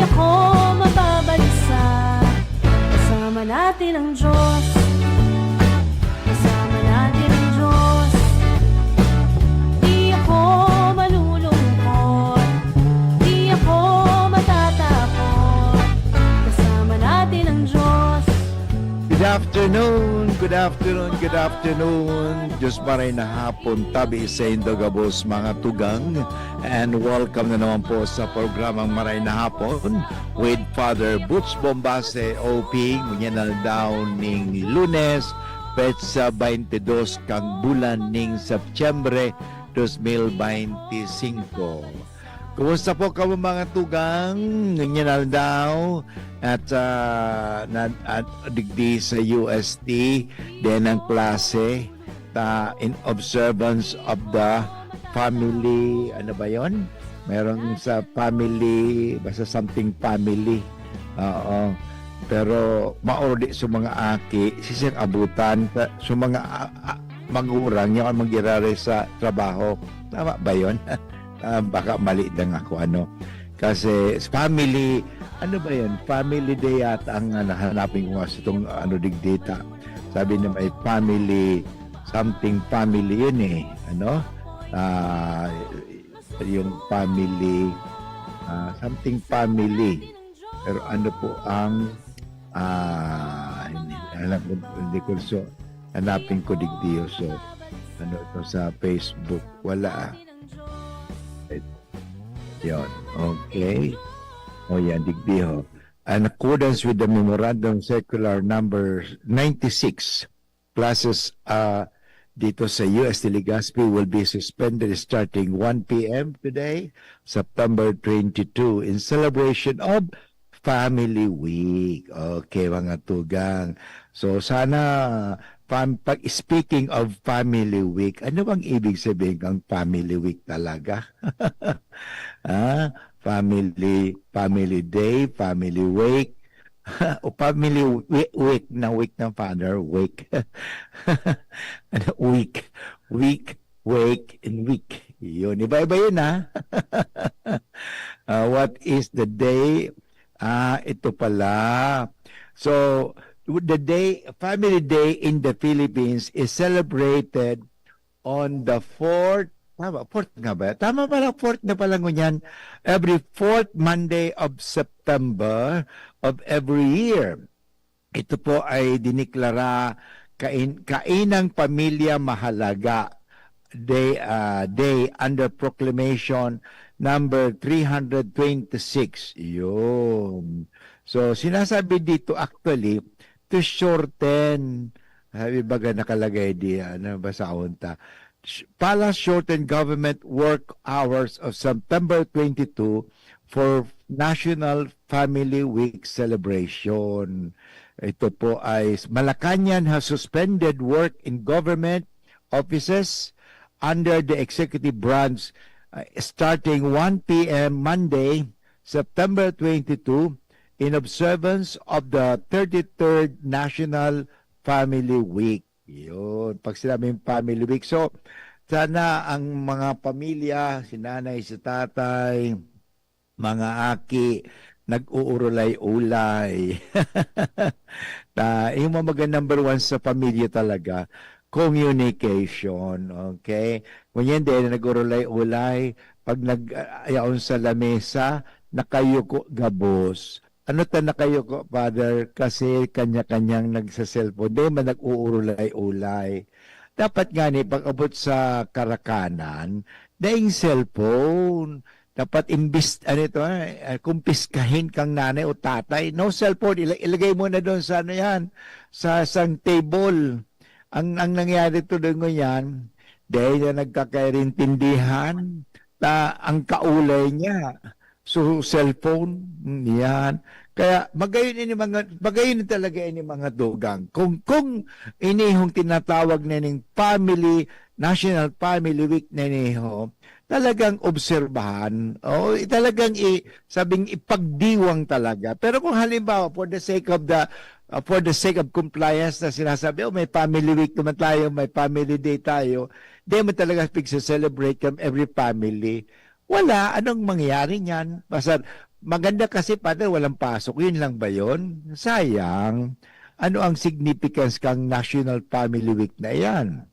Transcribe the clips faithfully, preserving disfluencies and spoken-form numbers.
ako mababalisa. Kasama natin ang Diyos. Kasama natin ang Diyos. Di ako malulungkot. Di ako matatakot. Kasama natin ang Diyos. Good afternoon, good afternoon, good afternoon. Diyos maray na hapon, tabi sa indo gabos, mga tugang. And welcome na naman po sa programang Maray na Hapon with Father Butch Bombase, O P. Ngunyan na daw ning Lunes, petsa twenty-dos kang bulan ning Setyembre, dos mil beintisinko. Kumusta po kamo, mga tugang? Ngunyan aldaw at, ah, na, at digdi sa U S T, din ang klase ta in observance of the family, ano ba yon? Meron sa family, basta something family. Oo. Pero maordi sa mga aki, sisiyang abutan, sa, sa mga a- a- magurang, yung magirare sa trabaho. Tama ba yon? Ah, baka mali lang ako, ano. Kasi family, ano ba yun? Family day yata ang, ah, nahanapin ko nga sa itong, ano, digdita. Sabi na may family, something family yun eh. Ano? Ah, yung family, ah, something family. Pero ano po ang, ah, hindi, alam ko, hindi ko so, hanapin ko digdiyo. So, ano to sa Facebook? Wala ah. Yun. Okay. O yan, digdiho. In accordance with the Memorandum Circular Number ninety-six, classes uh, dito sa U S T Legazpi will be suspended starting one p.m. today, September twenty-two, in celebration of Family Week. Okay, mga tugang. So, sana, fam- pag speaking of Family Week, ano bang ibig sabihin ng Family Week talaga? Ah, family, family day, family week, o family week, week na week ng father, week. Ano, week, week, wake, and week. Yun, iba-iba yun, ha? Ah, what is the day? Ah, ito pala. So, the day, Family Day in the Philippines is celebrated on the fourth, tama, fourth nga ba? Tama pala, fourth na pala ngunyan. Every fourth Monday of September of every year. Ito po ay diniklara kain, kainang pamilya mahalaga day, ah, day under proclamation number three hundred twenty-six. Yun. So, sinasabi dito actually to shorten, sabi baga nakalagay di, ano, basahon ta. Sh- Pala shorten government work hours of September twenty-two for National Family Week celebration. Ito po ay Malacañang has suspended work in government offices under the executive branch, uh, starting one p.m. Monday, September twenty-two, in observance of the thirty-third National Family Week. Yun, pag sinabing Family Week. So, sana ang mga pamilya, si nanay, si tatay, mga aki, nag-uurulay-ulay. Ta, yung mga number one sa pamilya talaga, communication, okay? Ngunyan, dahil nag-urulay-ulay, pag nag-, ah, yaon sa lamesa, nakayuko gabos. Ano ta nakayuko, Father? Kasi kanya-kanyang nagsa-cellphone. Di man nag-uurulay-ulay. Dapat nga ni, pag-abot sa karakanan, daing cellphone. Dapat imbis, ano ito, eh, ah, kumpiskahin kang nanay o tatay. No cellphone, ila-, ilagay mo na doon sa ano yan, sa isang table. Ang, ang nangyari to doon ngunyan, dahil na nagkakairintindihan, ta, ang kaulay niya, so cellphone, mm, yan. Kaya magayon ini mga, magayon talaga ini mga dugang. Kung, kung inihong tinatawag na ning family, National Family Week na iniho, talagang obserbahan, o talagang i-, sabing ipagdiwang talaga. Pero kung halimbawa, for the sake of the, uh, for the sake of compliance na sinasabi, "Oh, may Family Week naman tayo, may Family Day tayo," di mo talaga pigse-celebrate kang every family. Wala, anong mangyayari niyan? Basta Maganda kasi, Father, walang pasok. Yun lang ba yun? Sayang. Ano ang significance kang National Family Week na yan?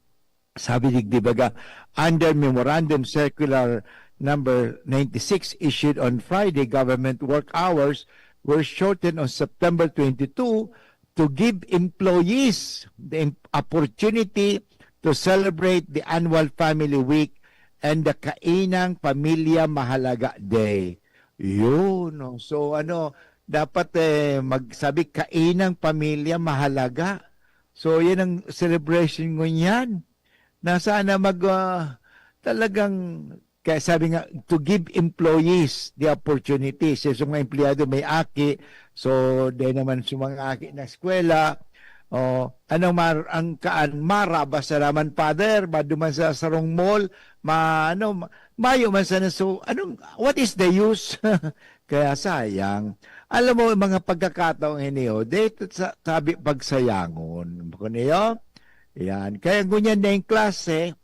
Sabi digdi baga, under Memorandum Circular number ninety-six issued on Friday, government work hours were shortened on September twenty-two to give employees the im- opportunity to celebrate the annual Family Week and the Kainang Pamilya Mahalaga Day. Yun, no? So, ano, dapat, eh, magsabi, "Kainang pamilya mahalaga." So, yan ang celebration ngunyan. Na sana mag, ah, talagang, kaya sabi nga, to give employees the opportunity. So, sa mga empleyado may aki, so, dahil naman sa mga aki na eskwela, oh, anong mar-, ang kaan, marabas na naman, Father, maduman sa sarong mall, ma-, ano, ma-, mayo man sana. So, anong, what is the use? Kaya sayang. Alam mo, yung mga pagkakataong ini, oh, dito sa, sabi, pagsayangon. Bako niyo? Yan. Kaya ngunyan na yung klase,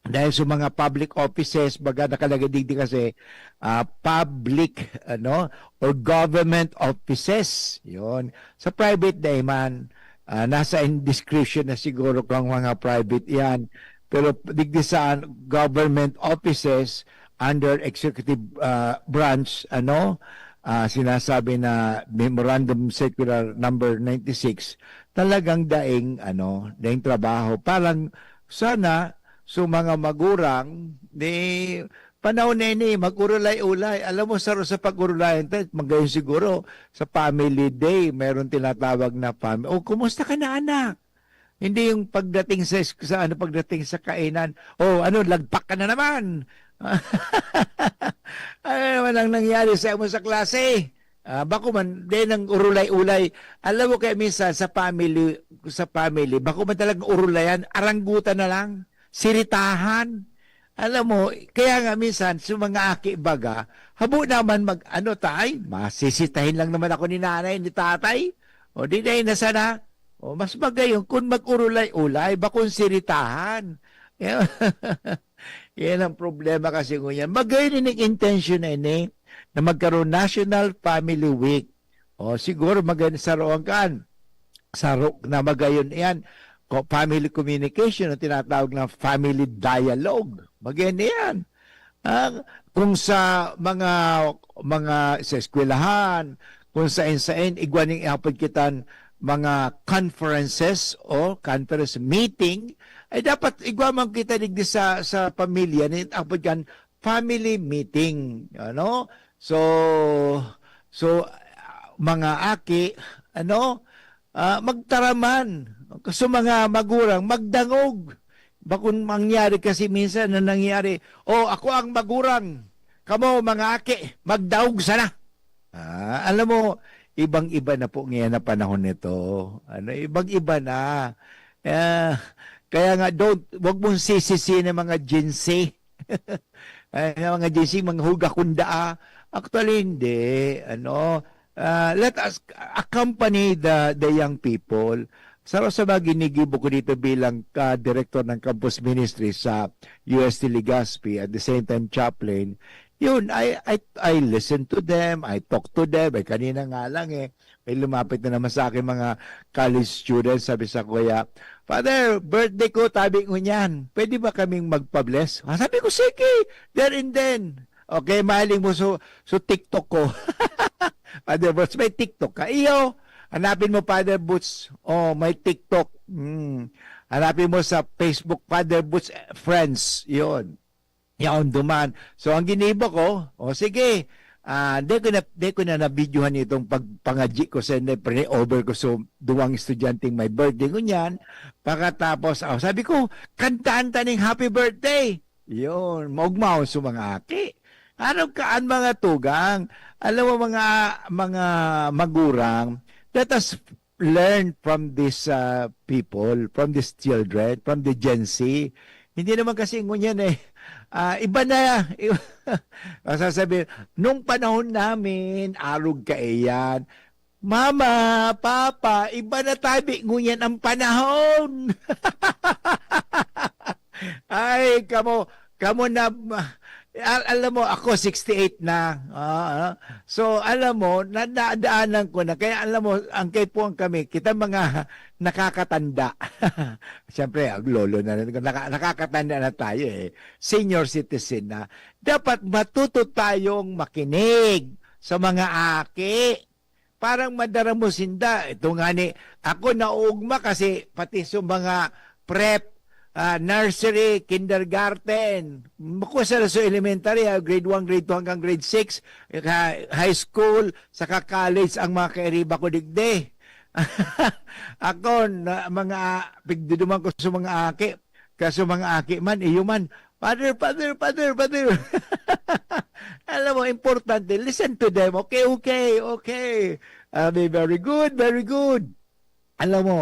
dahil sa mga public offices, baga nakalagay digdi kasi, ah, public, ano, or government offices. Yun. Sa private na man, ah, nasa indiscretion na siguro kung mga private yan. Pero digdi sa government offices, under executive, ah, branch, ano, ah, sinasabi na Memorandum Circular number ninety-six, talagang daing, ano, daing trabaho. Parang sana, so mga magurang, ni panahon na ini, mag-urulay-ulay. Alam mo, saro sa pag-urulayan, te, magayon siguro, sa family day, meron tinatawag na family. "O, kumusta ka na, anak?" Hindi yung pagdating sa, sa ano, pagdating sa kainan, "O, ano, lagpak ka na naman?" Ano naman ang nangyari sa mo sa klase? Ah, bako man, din ang urulay-ulay. Alam mo, kaya minsan sa family, sa family, bako man talagang urulayan, aranggutan na lang, siritahan. Alam mo, kaya nga minsan, sa mga aki baga, habo naman mag, ano, tay, masisitahin lang naman ako ni nanay, ni tatay. O, di na yun na sana. O, mas magayon kung mag-urulay-ulay, bakong siritahan. Yan ang problema kasi ngunyan. Magayon yung intention na ini, na magkaroon National Family Week. O, siguro magayon sa Roangan. Saro na magayon iyan. Ko-, family communication, ang tinatawag na family dialogue. Magayon iyan. Ah, kung sa mga, mga sa eskwelahan, kung sain-sain, igwa ning ihapod kitan mga conferences o conference meeting, ay dapat igwa man kita digdi sa, sa pamilya, ni apod kan family meeting, ano? So, so, ah, mga aki, ano? Ah, magtaraman. So, mga magurang, magdangog. Bakong mangyari kasi minsan na nangyari, "O, ako ang magurang. Kamo, mga aki, magdaog sana." Ah, alam mo, ibang-iba na po ngayon na panahon nito. Ano, ibang-iba na. Ah, kaya nga, don't, wag mong sisisihin ang mga Gen Z. Ay, ang mga Gen Z, mga huga kunda, ah. Actually, hindi. Ano, ah, let us accompany the, the young people. Sa, sa mga ginigibo ko dito bilang ka-director ng campus ministry sa U S T Legazpi, at the same time chaplain, yun, I, I, I listen to them, I talk to them. Ay, kanina nga lang eh, may lumapit na naman sa akin mga college students, sabi sa kuya, "Father, birthday ko, tabi ngunyan. Pwede ba kaming magpa-bless?" Ah, sabi ko, "Sige, there and then." Okay, mahiling mo so, so TikTok ko. Father Boots, may TikTok ka? Iyo, hanapin mo Father Boots. Oh, may TikTok. Hmm. Hanapin mo sa Facebook, Father Boots, eh, Friends. Yun. Yaon duman. So, ang ginibo ko, o sige, ah, di ko na, di ko na nabidyohan itong pagpangadyi ko sa, na, pre-over ko sa duwang estudyanteng may birthday ngunyan. Pagkatapos, ah, sabi ko, "Kantahan ta ning happy birthday." Yun, maugmaon sa mga aki. Araw ka, ang mga tugang, alam mo, mga, mga magurang, let us learn from these, ah, people, from these children, from the Gen Z. Hindi naman kasi ngunyan eh. Ah, iba na, iba, masasabi, "Nung panahon namin, arog kaiyan." Mama, Papa, iba na tabi ngunyan ang panahon. Ay, kamo, kamo na, Al-, alam mo, ako sixty-eight na. Ah, ah. So, alam mo, nadadaanan ko na. Kaya alam mo, ang kaipuhan kami, kita mga nakakatanda. Siyempre, ang lolo na rin, naka-, nakakatanda na tayo eh. Senior citizen na. Dapat matuto tayong makinig sa mga aki. Parang madara mo sinda. Ito nga ni, ako nauugma kasi pati sa mga prep, ah, nursery, kindergarten, bako sa sa elementary, ah, grade one, grade two hanggang grade six, ha-, high school, saka college ang mga kairiba ko digdi. Ako, na, mga, pigduduman ko sa mga aki, kaso mga aki man, iyo man, "Father, Father, Father, Father." Alam mo, importante, listen to them. "Okay, okay, okay." Ah, may, "Very good, very good." Alam mo,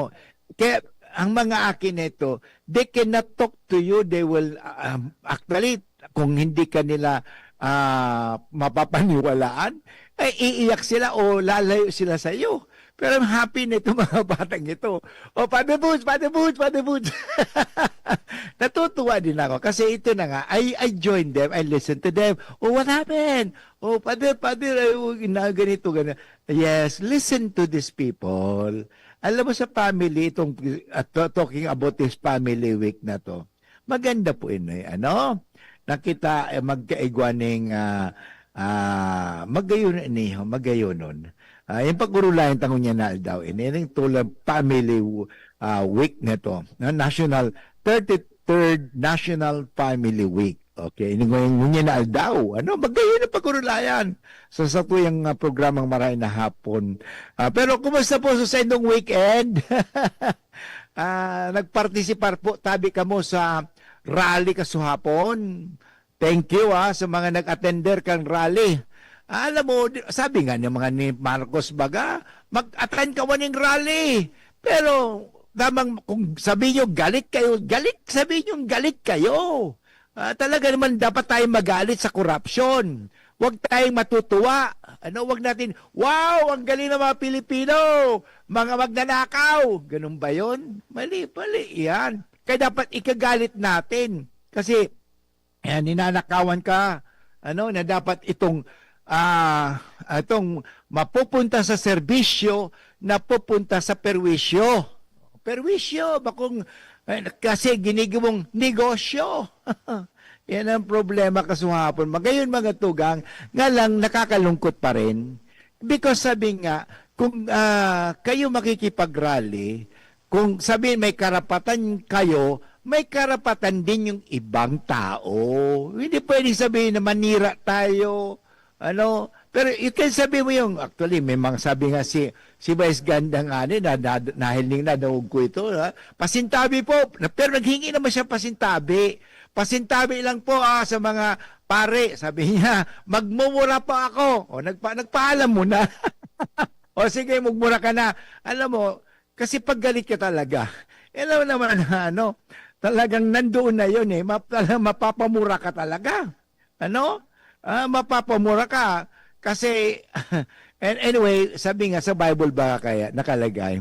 kaya ang mga aki na ito, they cannot talk to you. They will, um, actually, kung hindi ka nila, ah, mapapaniwalaan, ay iiyak sila o lalayo sila sa iyo. Pero ang happy nito mga batang ito. "Oh, Father Boots, Father Boots, Father Boots." Natutuwa din ako kasi ito na nga, I, I join them, I listen to them. "Oh, what happened? Oh, Father, Father, ay, oh, na ganito, ganyan." Yes, listen to these people. Alam mo sa family, itong, uh, to-, talking about this family week na 'to, maganda po ini, ano? Nakita, eh, magkaigwa ning, ah, ah, magayon ini, ho, magayonon. Ah, yung pag-urulayan ta ngunyan na aldaw, ini, ining tulad family, ah, week na 'to, na national, thirty-third National Family Week. Okay, ini ngunyan, ngunyan na aldaw, ano? Magayon ang pag-urulayan. So, sa tuyang, ah, programang Marahay na Hapon. Ah, pero kumusta po sa saindong weekend? Ah, nagpartisipar po tabi kamo sa rally kasuhapon. Thank you, ah, sa mga nag-attender kan rally. Alam mo, di, sabi nga ni mga ni Marcos baga, "Mag-attend ka ning rally." Pero tamang kung sabi nyo galit kayo, galit, sabi nyo galit kayo. Ah, talaga naman dapat tayong magalit sa korupsyon. Huwag tayong matutuwa. Ano, huwag natin, "Wow, ang galing ng mga Pilipino, mga magnanakaw." Ganun ba 'yon? Mali, mali 'yan. Kaya dapat ikagalit natin. Kasi, ayan, ninanakawan ka, ano, na dapat itong, ah, itong mapupunta sa serbisyo, napupunta sa perwisyo. Perwisyo, bakong, eh, kasi ginigawang negosyo. Yan ang problema kasuhapon. Magayon, mga tugang, nga lang nakakalungkot pa rin. Because sabi nga, kung, ah, kayo makikipag-rally, kung sabihin may karapatan kayo, may karapatan din yung ibang tao. Hindi pwedeng sabihin na manira tayo, ano, pero you can sabi mo yung, actually, may mga sabi nga si, si Vice Ganda nga ni, na, na, nahiling na, naog ko ito, ha? "Pasintabi po," na, pero naghingi naman siya pasintabi. "Pasintabi lang po, ah, sa mga pare," sabi niya, "magmumura po ako." O, nagpa-, nagpaalam mo na. O, sige, magmura ka na. Alam mo, kasi pag galit ka talaga, alam mo naman na, ano, talagang nandoon na yun, eh. Map-, talagang mapapamura ka talaga. Ano? Ah, mapapamura ka. Kasi, and anyway, sabi nga sa Bible ba kaya nakalagay,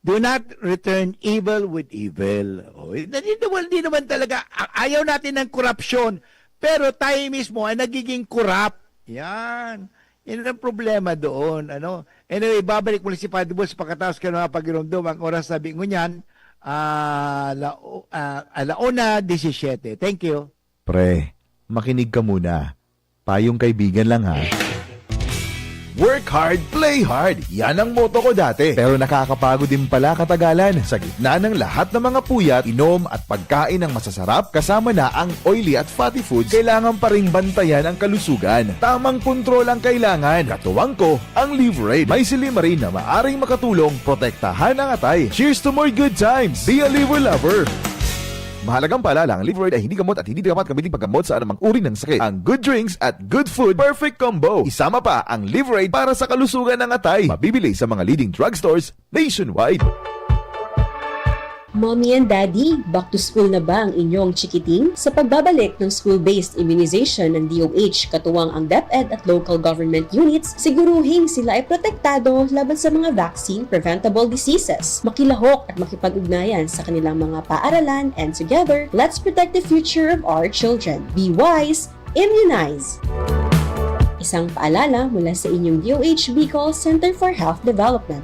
"Do not return evil with evil." Oh, hindi naman, hindi naman talaga, a-, ayaw natin ng korupsyon, pero tayo mismo ay nagiging korap. Yan. Yan ang problema doon, ano? Anyway, babalik muli si Padre Boots pagkatapos ka ng mga pagiromdom. Ang oras, sabi ngunyan, ah, la-, ah, ala una diecisiete. Thank you. Pre, makinig ka muna. Payong kaibigan lang, ha. Work hard, play hard. Yan ang motto ko dati. Pero nakakapagod din pala katagalan. Sa gitna ng lahat ng mga puyat, inom at pagkain ng masasarap, kasama na ang oily at fatty foods, kailangan pa ring bantayan ang kalusugan. Tamang kontrol ang kailangan. Katuwang ko, ang Liverade. May silymarin na maaring makatulong protektahan ang atay. Cheers to more good times! Be a Liver Lover! Mahalagang paalala, ang Liverade ay hindi gamot at hindi dapat gamitin paggamot sa anumang uri ng sakit. Ang good drinks at good food, perfect combo. Isama pa ang Liverade para sa kalusugan ng atay. Mabibili sa mga leading drugstores nationwide. Mommy and Daddy, back to school na ba ang inyong chikiting? Sa pagbabalik ng school-based immunization ng D O H, katuwang ang DepEd at local government units, siguruhing sila ay protektado laban sa mga vaccine-preventable diseases. Makilahok at makipag-ugnayan sa kanilang mga paaralan, and together, let's protect the future of our children. Be wise, Immunize! Isang paalala mula sa inyong D O H Bicol Center for Health Development.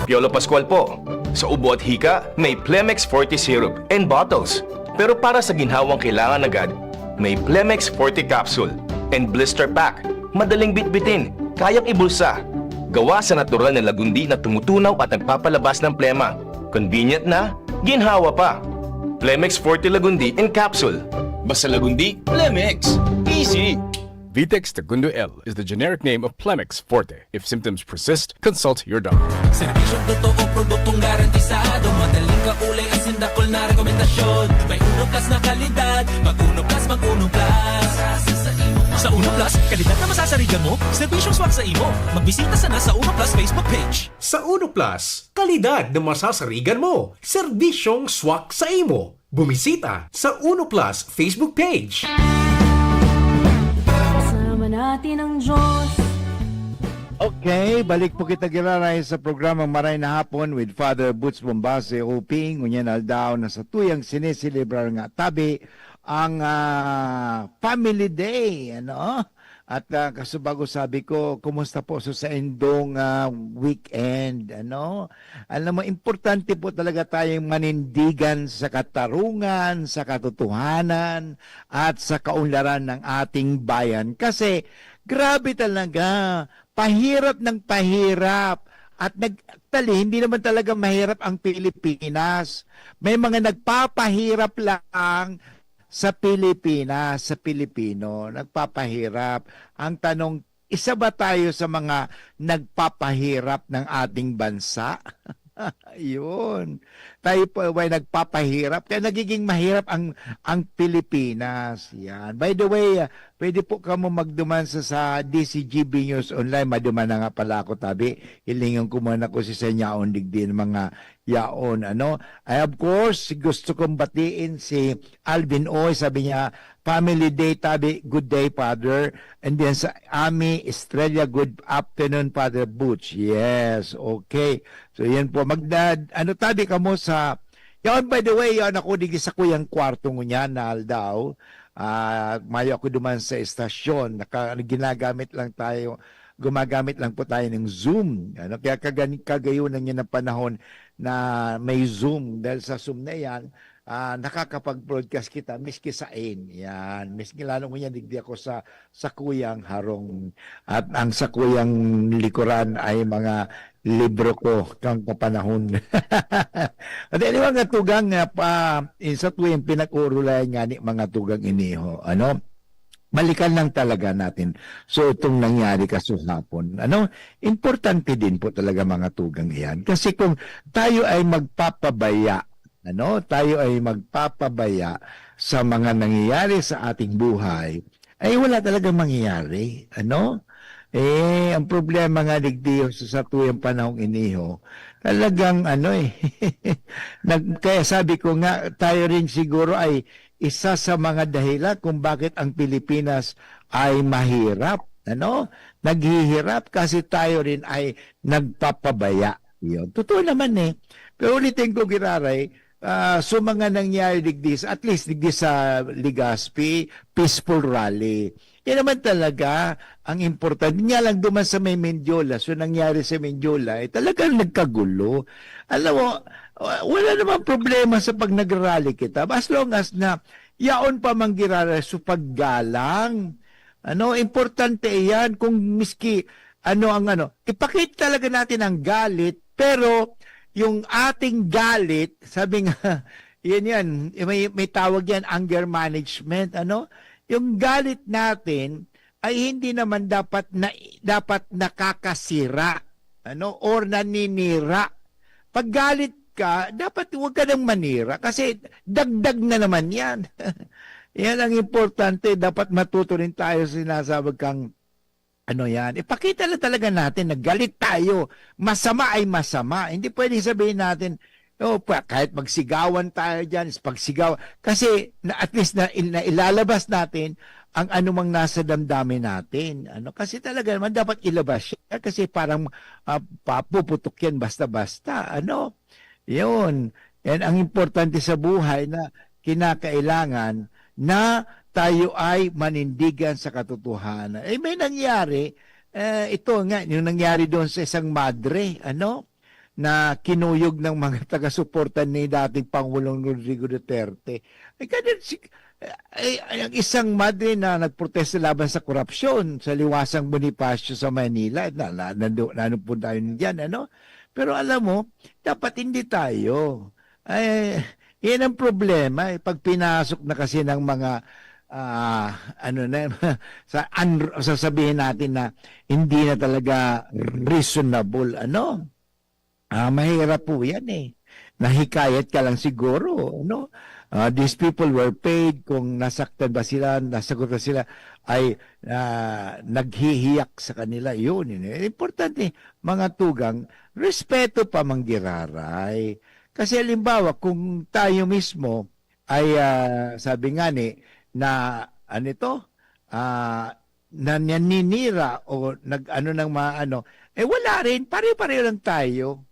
Piolo Pascual po. Sa ubo at hika, may Plemex Forte Syrup and bottles. Pero para sa ginhawang kailangan agad, may Plemex Forte Capsule and Blister Pack. Madaling bitbitin, kayang ibulsa. Gawa sa natural na lagundi na tumutunaw at nagpapalabas ng plema. Convenient na, ginhawa pa. Plemex Forte Lagundi in Capsule. Basta Lagundi, Plemex. Easy! Vitex Tagundo L is the generic name of Plemex Forte. If symptoms persist, consult your doctor. Serbisyong totoo, produktong garantisado. Madaling kaulay, asin dakul na rekomendasyon. May Uno Plus na kalidad. Mag Uno Plus, mag Uno Plus. Sa Uno Plus, kalidad na masasarigan mo, serbisyong swak sa imo. Magbisita sana sa Uno Plus Facebook page. Sa Uno Plus, kalidad na masasarigan mo, serbisyong swak sa imo. Bumisita sa Uno Plus Facebook page. Kasama natin ang Diyos. Okay, balik po kita giraray sa programang Maray na Hapon with Father Boots Bombase, O P. Ngunyan aldaw na sa tuyang sineselebrar nga tabi ang ah, Family Day, ano? At ah, kasubago sabi ko, kumusta po sa saindong ah, weekend, ano? Alam mo, importante po talaga tayong manindigan sa katarungan, sa katotohanan, at sa kaunlaran ng ating bayan. Kasi grabe talaga, pahirap ng pahirap. At nag, actually, hindi naman talaga mahirap ang Pilipinas. May mga nagpapahirap lang sa Pilipinas, sa Pilipino. Nagpapahirap. Ang tanong, isa ba tayo sa mga nagpapahirap ng ating bansa? Yun. Tayo po ay nagpapahirap. Kaya nagiging mahirap ang, ang Pilipinas. Yan. By the way, ah, pwede po kamo magduman sa, sa D C G B News Online. Maduman na nga pala ako, tabi. Hilingon ko muna ko si Sanyaon Digdi ng mga yaon. Ano? Ay, of course, gusto kong batiin si Alvin Oy. Sabi niya, "Family Day, tabi. Good day, Father." And then sa Ami Estrella, "Good afternoon, Father Butch." Yes, okay. So, yan po. Magda, ano, tabi kamo sa, yan, by the way, yan ako, digi sa kuyang kwarto ngunyan na aldaw. Ah, mayo ako duman sa estasyon. Naka, ginagamit lang tayo, gumagamit lang po tayo ng Zoom. Ano? Kaya kagan, kagayon na yun ang panahon na may Zoom. Dahil sa Zoom na yan, ah, nakakapag-broadcast kita, miski sain. Yan. Miski lalo ngunyan, digdi ako sa, sa kuyang harong. At ang sa kuyang likuran ay mga libro ko kang kapanahon. At anyway, nga tugang nga pa, in sa tuwing pinag-uurulayan nga ni mga tugang iniho, ano? Balikan lang talaga natin. So, itong nangyari kasuhapon, ano? Importante din po talaga mga tugang iyan. Kasi kung tayo ay magpapabaya, ano? Tayo ay magpapabaya sa mga nangyayari sa ating buhay, ay wala talagang mangyayari, ano? Eh, ang problema nga digdi sa satuyang panahong iniho, talagang ano eh, nag, kaya sabi ko nga, tayo rin siguro ay isa sa mga dahilan kung bakit ang Pilipinas ay mahirap, ano? Naghihirap kasi tayo rin ay nagpapabaya. Yun. Totoo naman eh. Pero ulitin ko, giraray, ah, so mga nangyari digdi, sa- at least digdi sa Legazpi, peaceful rally. Yan naman talaga ang importante. Nga lang duman sa may Mendiola, so nangyari sa Mendiola, eh, talagang nagkagulo. Alam mo, wa- wala namang problema sa pag nagrally kita. As long as na yaon pa man giraray, so paggalang. Ano, importante iyan kung miski ano ang ano. Ipakita talaga natin ang galit, pero yung ating galit, sabi nga, yan yan, may, may tawag yan, anger management, ano? Yung galit natin ay hindi naman dapat na, dapat nakakasira, ano, or naninira. Pag galit ka, dapat huwag ka nang manira kasi dagdag na naman yan. Yan ang importante. Dapat matuto rin tayo sa sinasabi kang ano yan. Ipakita lang talaga natin na galit tayo. Masama ay masama. Hindi pwedeng sabihin natin, oh, pa, kahit magsigawan tayo dyan, is pagsigaw. Kasi na, at least na, na ilalabas natin ang anumang nasa damdamin natin. Ano? Kasi talaga naman dapat ilabas siya kasi parang ah, papuputok yan basta-basta. Ano? Yun. And ang importante sa buhay na kinakailangan na tayo ay manindigan sa katotohanan. Eh, may nangyari, eh, ito nga, yung nangyari doon sa isang madre, ano, na kinuyog ng mga taga-suporta ni dating Pangulong Rodrigo Duterte. Ay, kaya si, ay, ay, ang isang madre na nagprotesta laban sa korupsyon sa Liwasang Bonifacio sa Manila, na, na, nando-, naano po tayo dyan, ano? Pero alam mo, dapat hindi tayo. Ay, yan ang problema, eh. Pag pinasok na kasi ng mga, ah, ano na, sa, an-, sasabihin natin na hindi na talaga reasonable, ano? Ah, mahirap po yan, eh. Nahikayat ka lang siguro, no? Ah, these people were paid, kung nasaktan ba sila, nasagot ba sila, ay, ah, naghihiyak sa kanila. Yun, yun. Importante, mga tugang, respeto pa man giraray. Kasi halimbawa, kung tayo mismo ay, ah, sabi nga ni, na, ano ito, ah, na naninira o nag-ano ng mga ano, eh, wala rin, pare-pareho lang tayo.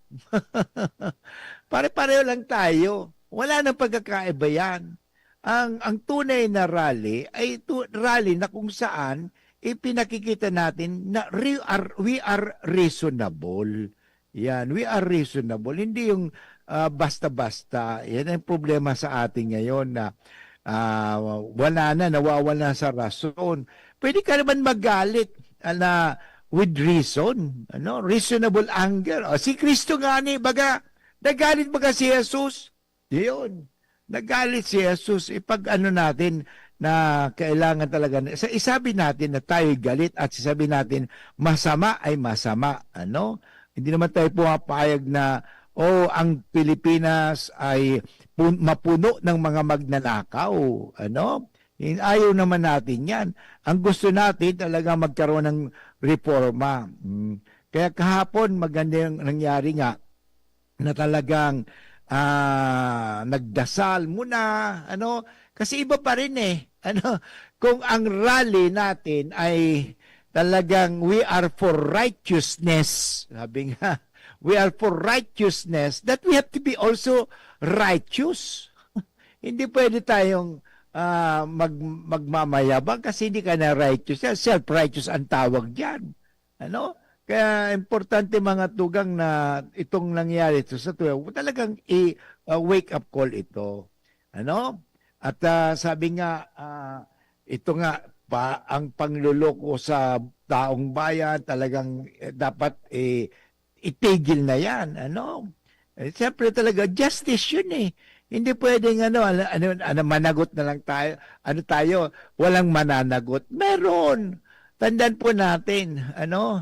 Pare-pareho lang tayo. Wala nang pagkakaiba yan. Ang, ang tunay na rally ay tu-, rally na kung saan ipinakikita natin na re-, are, we are reasonable. Yan, we are reasonable. Hindi yung, ah, basta-basta. Yan ang problema sa atin ngayon na, ah, wala na, nawawala na sa rason. Pwede ka naman magalit, ah, na with reason, ano, reasonable anger. O, si Kristo nga ni, baga, nagalit baga si Jesus? Yun. Nagalit si Jesus. Ipag-ano natin na kailangan talaga na, sa, isabi natin na tayo'y galit at isabi natin masama ay masama. Ano? Hindi naman tayo pumapayag na, "Oh, ang Pilipinas ay pun-, mapuno ng mga magnanakaw." Ano? Hin-, ayaw naman natin yan. Ang gusto natin talaga magkaroon ng reforma. Mm. Kaya kahapon, maganda yung nangyari nga na talagang, ah, nagdasal muna, ano? Kasi iba pa rin eh. Ano? Kung ang rally natin ay talagang, "We are for righteousness," sabi nga, "We are for righteousness," that we have to be also righteous. Hindi pwede tayong, ah, mag-, magmamayabang kasi hindi ka na righteous. Yan, self-righteous ang tawag diyan. Ano? Kaya importante, mga tugang, na itong nangyari ito sa tuwa, talagang i-, ah, wake up call ito. Ano? At, ah, sabi nga, ah, ito nga, pa, ang pangloloko sa taong bayan, talagang, eh, dapat, eh, itigil na yan. Ano? Eh, siyempre talaga, justice yun eh. Hindi pwedeng ano, ano, ano, ano, managot na lang tayo. Ano tayo? Walang mananagot. Meron. Tandaan po natin, ano,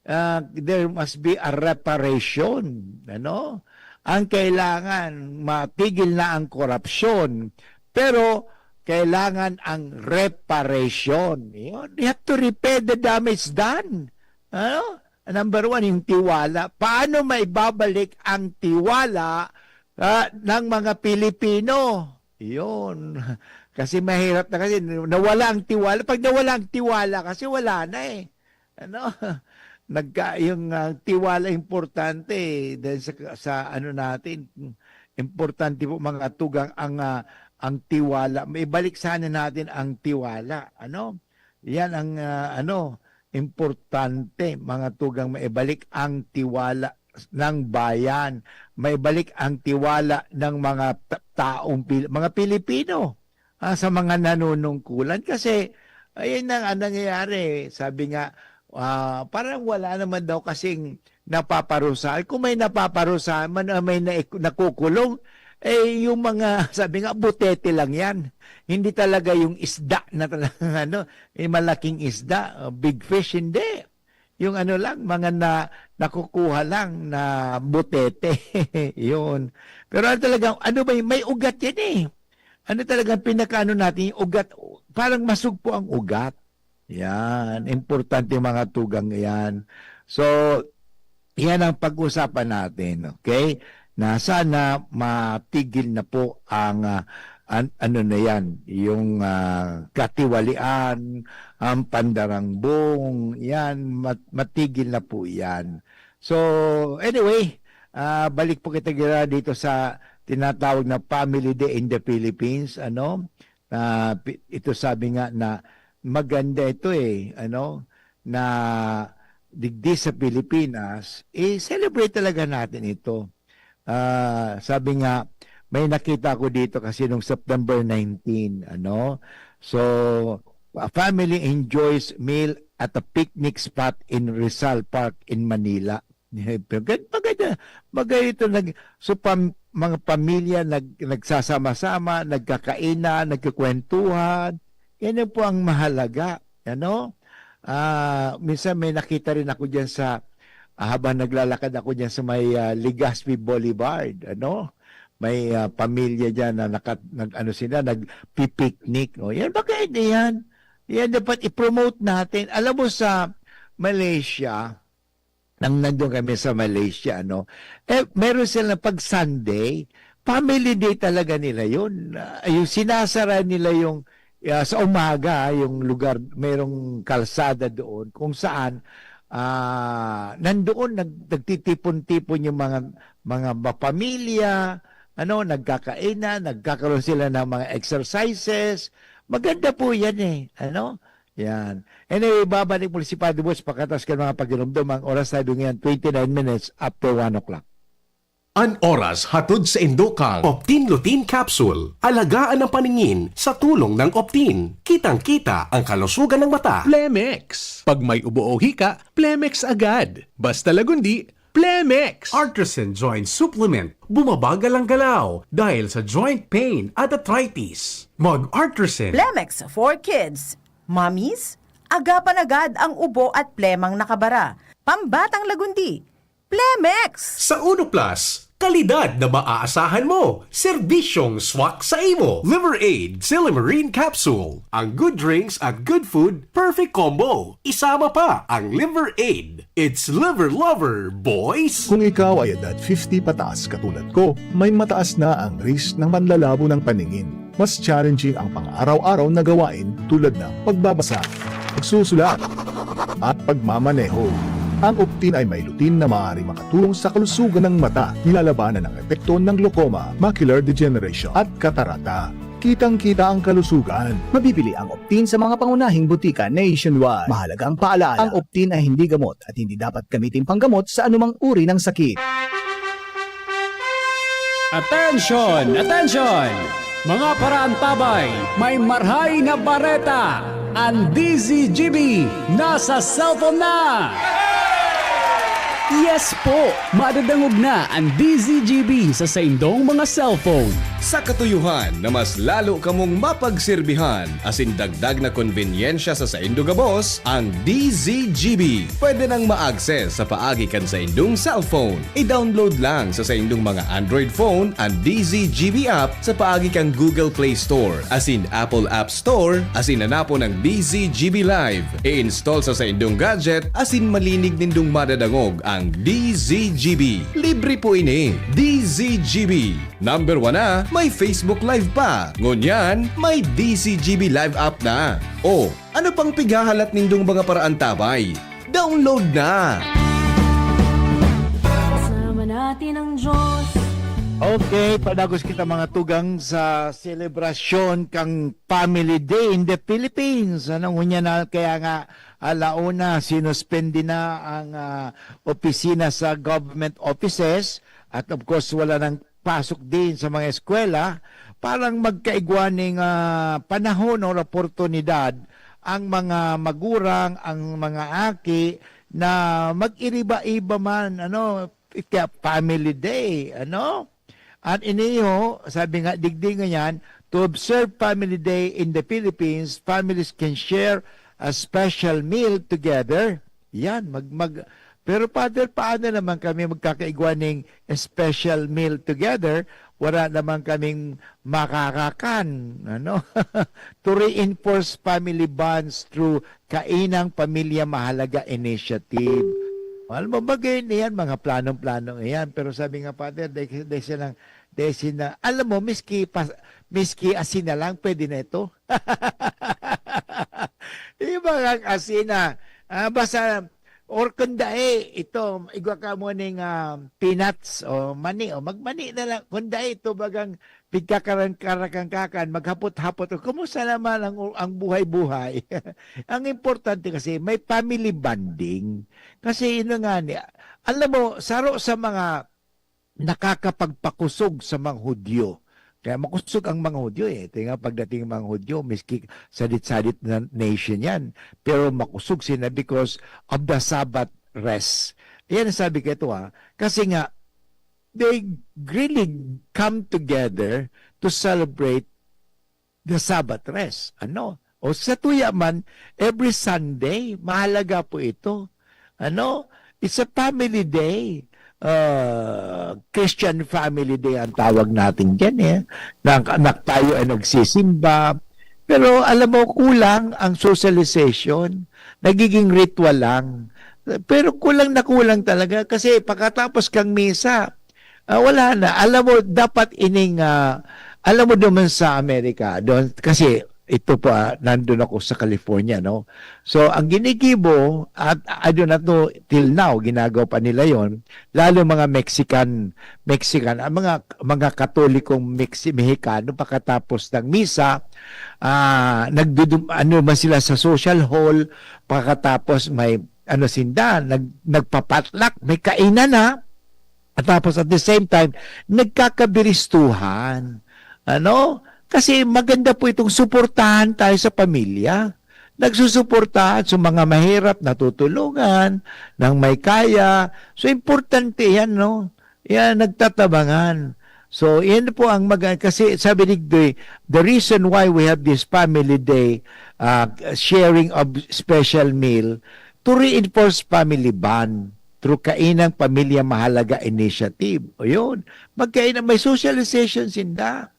ah, there must be a reparation, ano? Ang kailangan, matigil na ang korupsyon, pero kailangan ang reparation. Yun. You have to repair the damage done. Ano? Number one, yung tiwala. Paano maibabalik ang tiwala, ah, ng mga Pilipino? Yun. Kasi mahirap na kasi, nawala ang tiwala. Pag nawala ang tiwala kasi, wala na eh. Ano? Nagka-, yung, ah, tiwala importante eh. Dahil sa, sa ano natin, importante po, mga tugang, ang, ah, ang tiwala. Maibalik sana natin ang tiwala. Ano? Yan ang, ah, ano, importante, mga tugang, maibalik ang tiwala ng bayan, maibalik ang tiwala ng mga ta-, taong Pil-, mga Pilipino, ah, sa mga nanunungkulan. Kasi, ayun na nga nangyayari. Sabi nga, ah, parang wala naman daw kasing napaparusahan. Kung may napaparusahan man o may na-, nakukulong, eh, yung mga, sabi nga, butete lang yan. Hindi talaga yung isda na talagang, ano, yung malaking isda, uh, big fish, hindi. Yung ano lang, mga na, nakukuha lang na butete. Yun. Pero ano talaga, ano ba yung, may ugat yan eh. Ano talagang pinakaano natin, yung ugat, parang masugpo ang ugat. Yan, importante mga tugang yan. So, yan ang pag-usapan natin, okay? Na sana matigil na po ang, ah, an-, ano na yan, yung, ah, katiwalian, ang pandarangbong, yan, mat-, matigil na po yan. So, anyway, ah, balik po kita gira dito sa tinatawag na Family Day in the Philippines, ano? na pi-, ito sabi nga na maganda ito eh, ano, na digdi sa Pilipinas, eh, celebrate talaga natin ito. Ah, sabi nga, may nakita ako dito kasi nung September nineteen, ano? So, a family enjoys meal at a picnic spot in Rizal Park in Manila. Pero gan-, maganda, maganda ito. Nag-, so, pam-, mga pamilya nag-, nagsasama-sama, nagkakainan, nagkukwentuhan. Yan po ang mahalaga, ano? Ah, minsan may nakita rin ako diyan sa, ah, habang naglalakad ako diyan sa may, ah, Legazpi Boulevard, ano? May, ah, pamilya diyan na naka-, nag-, ano sila, nagpi-picnic. O, yan, maganda yan. Yan dapat i-promote natin. Alam mo, sa Malaysia, nang nandun kami sa Malaysia, ano, eh, meron silang pag Sunday, family day talaga nila yun. Ah, yung sinasara nila yung, ah, sa umaga, yung lugar, merong kalsada doon kung saan, ah, nandoon nag-, nagtitipon-tipon yung mga, mga mapamilya, ano, nagkakainan, nagkakaroon sila ng mga exercises. Maganda po yan eh, ano? Yan. Anyway, babalik muli si Padre Butch pagkatapos kan mga pagdurumdum. Ang oras tayo ngayon, twenty-nine minutes after one o'clock. An oras hatod sa indo kan Optin Lutein Capsule. Alagaan ang paningin sa tulong ng Optin. Kitang-kita ang kalusugan ng mata. Plemex. Pag may ubo o hika, Plemex agad. Basta Lagundi, Plemex. Artisan Joint Supplement. Bumabagal ang galaw dahil sa joint pain at arthritis. Mag Artisan. Plemex for Kids. Mommies, agapan agad ang ubo at plemang nakabara. Pambatang Lagundi, Plemex! Sa Uno Plus, kalidad na maaasahan mo, serbisyong swak sa imo. Liver Aid, Silymarin Capsule. Ang good drinks at good food, perfect combo. Isama pa ang Liver Aid. It's Liver Lover, boys! Kung ikaw ay edad fifty pataas katulad ko, may mataas na ang risk ng panlalabo ng paningin. Mas challenging ang pang-araw-araw na gawain tulad ng pagbabasa, pagsusulat, at pagmamaneho. Ang Optin ay may lutein na maaaring makatulong sa kalusugan ng mata, nilalabanan ang epekto ng glaucoma, macular degeneration, at katarata. Kitang-kita ang kalusugan. Mabibili ang Optin sa mga pangunahing butika nationwide. Mahalagang paalaala, ang Optin ay hindi gamot at hindi dapat gamitin panggamot sa anumang uri ng sakit. Attention! Attention! Mga paraantabay, may marhay na bareta! Ang D Z G B nasa cellphone na! Yes po! Madadangog na ang D Z G B sa saindong mga cellphone. Sa katuyohan na mas lalo kamong mapagserbihan asin dagdag na konbenyensya sa saindo gabos, ang D Z G B pwede nang ma-access sa paagi kan saindong cellphone. I-download lang sa saindong mga Android phone an D Z G B app sa paagi kan Google Play Store asin Apple App Store asin hanapon ang D Z G B Live. I-install sa saindong gadget asin malinig nindong madadangog ang D Z G B. Libre po ini. D Z G B. Number one na, may Facebook Live pa. Ngunyan, may D Z G B Live app na. O, ano pang pighahalat nindong mga paraantabay? Download na! Kasama natin ang Diyos. Okay, padagos kita mga tugang sa selebrasyon kang Family Day in the Philippines. Ano, ngunyan na, kaya nga, alauna, sinuspende na ang, ah, opisina sa government offices at of course, wala nang pasok din sa mga eskwela, parang magkaigwa ning, ah, panahon or oportunidad ang mga magurang, ang mga aki na mag-iriba-iba man, ano, kaya family day, ano? At iniho, sabi nga, digdi ngayan, to observe Family Day in the Philippines, families can share a special meal together. Yan, mag, mag, pero Father, paano naman kami magkakaigwa ning special meal together? Wala naman kaming makakakan, ano? To reinforce family bonds through Kainang Pamilya Mahalaga Initiative. Alam mo, bagay na yan, mga planong-plano yan. Pero sabi nga, Father, dahil, dahil silang, dahil sina, alam mo, miski, pa, miski asin na lang, pwede na ito. Yung mga asin na, ah, basta Or kung dai, ito, igwa ka mo ning, ah, peanuts o mani, o magmani na lang. Kung dai, ito bagang pigkakaran-karakan kakan, maghapot-hapot, o kumusta naman ang, ang buhay-buhay? Ang importante kasi, may family bonding. Kasi yun na nga ni, alam mo, saro sa mga nakakapagpakusog sa mga Hudyo. Kaya makusog ang mga Hudyo eh. Ito nga pagdating ng mga Hudyo, miski sadit-sadit na nation yan. Pero makusog sila because of the Sabbath rest. Yan ang sabi ko ito ha. Kasi nga, they really come together to celebrate the Sabbath rest. Ano? O sa tuya man, every Sunday, mahalaga po ito. Ano? It's a family day. Ah, Christian family day ang tawag natin dyan eh. Na, na tayo ay nagsisimba. Pero alam mo, kulang ang socialization. Nagiging ritual lang. Pero kulang na kulang talaga kasi pagkatapos kang misa, ah, wala na. Alam mo, dapat ining, ah, alam mo naman sa Amerika, doon, kasi ito pa, nandun ako sa California, no? So, ang ginigibo, at I do not know, till now, ginagawa pa nila yon, lalo mga Mexican, Mexican, ang mga, mga Katolikong Mexi-, Mexicano, pagkatapos ng misa, ah, nagdudum-, ano man sila sa social hall, pagkatapos may, ano, sinda, nag-, nagpapatlak, may kainan na, at tapos at the same time, nagkakabiristuhan. Ano? Kasi maganda po itong suportahan tayo sa pamilya. Nagsusuportahan sa mga mahirap, natutulungan, ng may kaya. So, importante yan, no? Yan, nagtatabangan. So, yan po ang mag-, kasi sabi ni Doy, the reason why we have this family day, uh, sharing of special meal, to reinforce family bond through Kainang Pamilya Mahalaga Initiative. O yun, magkain, may socialization sinda.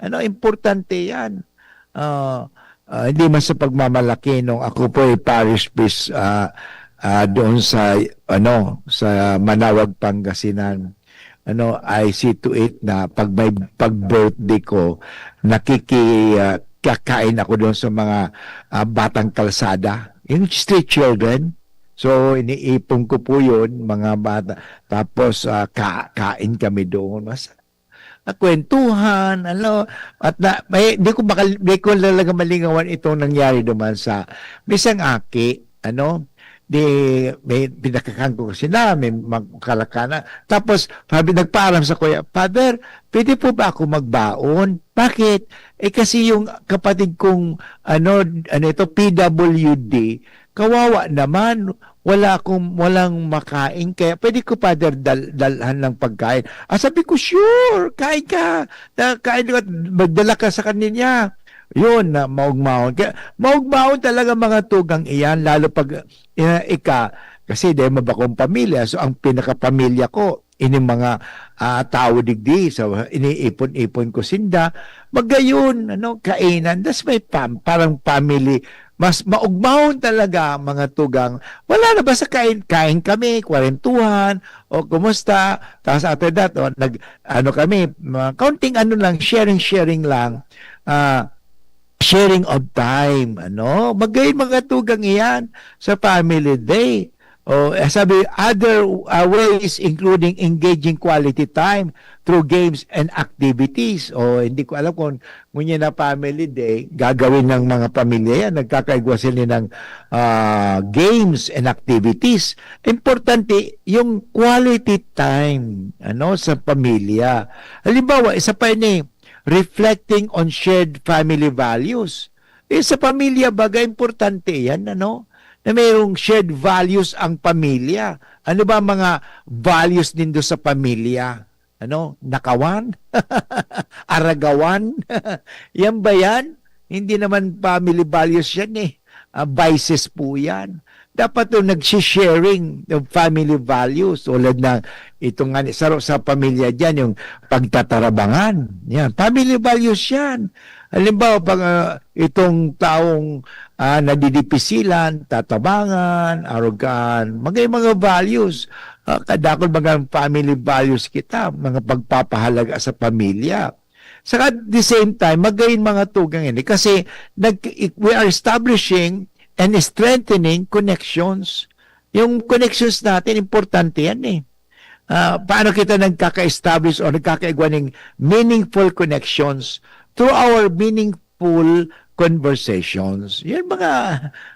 Ano, importante yan. Ah, ah, hindi man sa pagmamalaki, no, ako po ay parish priest, ah, ah, doon sa, ano, sa Manaoag, Pangasinan. Ano, I see to it na pag may, pag birthday ko, nakiki-, ah, kakain ako doon sa mga, ah, batang kalsada, yung street children. So, iniipon ko po yun, mga bata. Tapos, ah, ka-, kain kami doon. Mas, ah, kwentuhan, ano, at na, may, di ko makal-, di ko talaga malingawan itong nangyari naman sa, may isang aki, ano, di, may pinakakan ko sila, may mag-, kalakana. Tapos, sabi, nagpaalam sa kuya, "Father, pwede po ba ako magbaon?" "Bakit?" "Eh, kasi yung kapatid kong, ano, ano ito, P W D, kawawa naman, wala akong, walang makain, kaya pwede ko, Father, dal-, dalhan ng pagkain?" Ah, sabi ko, "Sure, kain ka. Na, kain ka, magdala ka sa kanila." Yun, na maugmaon. Kaya, maugmaon talaga mga tugang iyan, lalo pag, eh, ika, kasi dahil mabakong pamilya, so ang pinakapamilya ko, ini mga, ah, tawo digdi, so iniipon-ipon ko sinda, magayon, ano, kainan, das may pam-, parang family, mas maugmaon talaga, mga tugang. Wala na, basta kain, kain kami, kwentuhan, o kumusta, tapos after that, o, nag, ano kami, mga kaunting ano lang, sharing, sharing lang, ah, sharing of time, ano? Magayon mga tugang iyan sa family day. O, eh, sabi, other, ah, ways including engaging quality time through games and activities. O, hindi ko alam kung ngunyan na family day, gagawin ng mga pamilya yan. Nagkakaigwa sila ng, ah, games and activities. Importante yung quality time, ano, sa pamilya. Halimbawa, isa pa ini, reflecting on shared family values. Eh, sa pamilya, baga, importante yan, ano? Na mayroong shared values ang pamilya. Ano ba ang mga values nindo sa pamilya? Ano? Nakawan? Aragawan? Yan ba yan? Hindi naman family values yan eh. Ah, vices po yan. Dapat yung nagsisharing ng family values. Tulad na itong nga, saro sa pamilya dyan, yung pagtatarabangan. Yan. Family values yan. Halimbawa, pag, ah, itong taong, ah, nadidipisilan, tatabangan, arugaan, mga, mga values. Ah, kadakol mga family values kita, mga pagpapahalaga sa pamilya. Saka at the same time, magayon mga tugang ini kasi nag-, we are establishing and strengthening connections. Yung connections natin, importante yan eh. Ah, paano kita nagkaka-establish o nagkakaigwa ng meaningful connections through our meaningful conversations? Yan mga,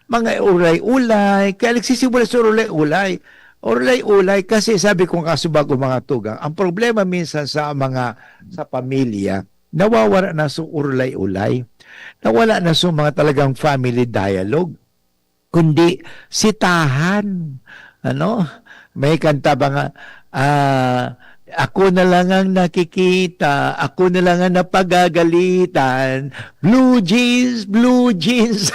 mga ulay-ulay. Kaya nagsisimula sa ulay-ulay. Ulay-ulay kasi sabi ko nga sa bago mga tugang, ang problema minsan sa mga, sa pamilya, nawawala na sa ulay-ulay. Nawala na sa mga talagang family dialogue. Kundi sitahan. Ano? May kanta ba nga, ah, "Ako na lang ang nakikita, ako na lang ang napagagalitan, blue jeans, blue jeans."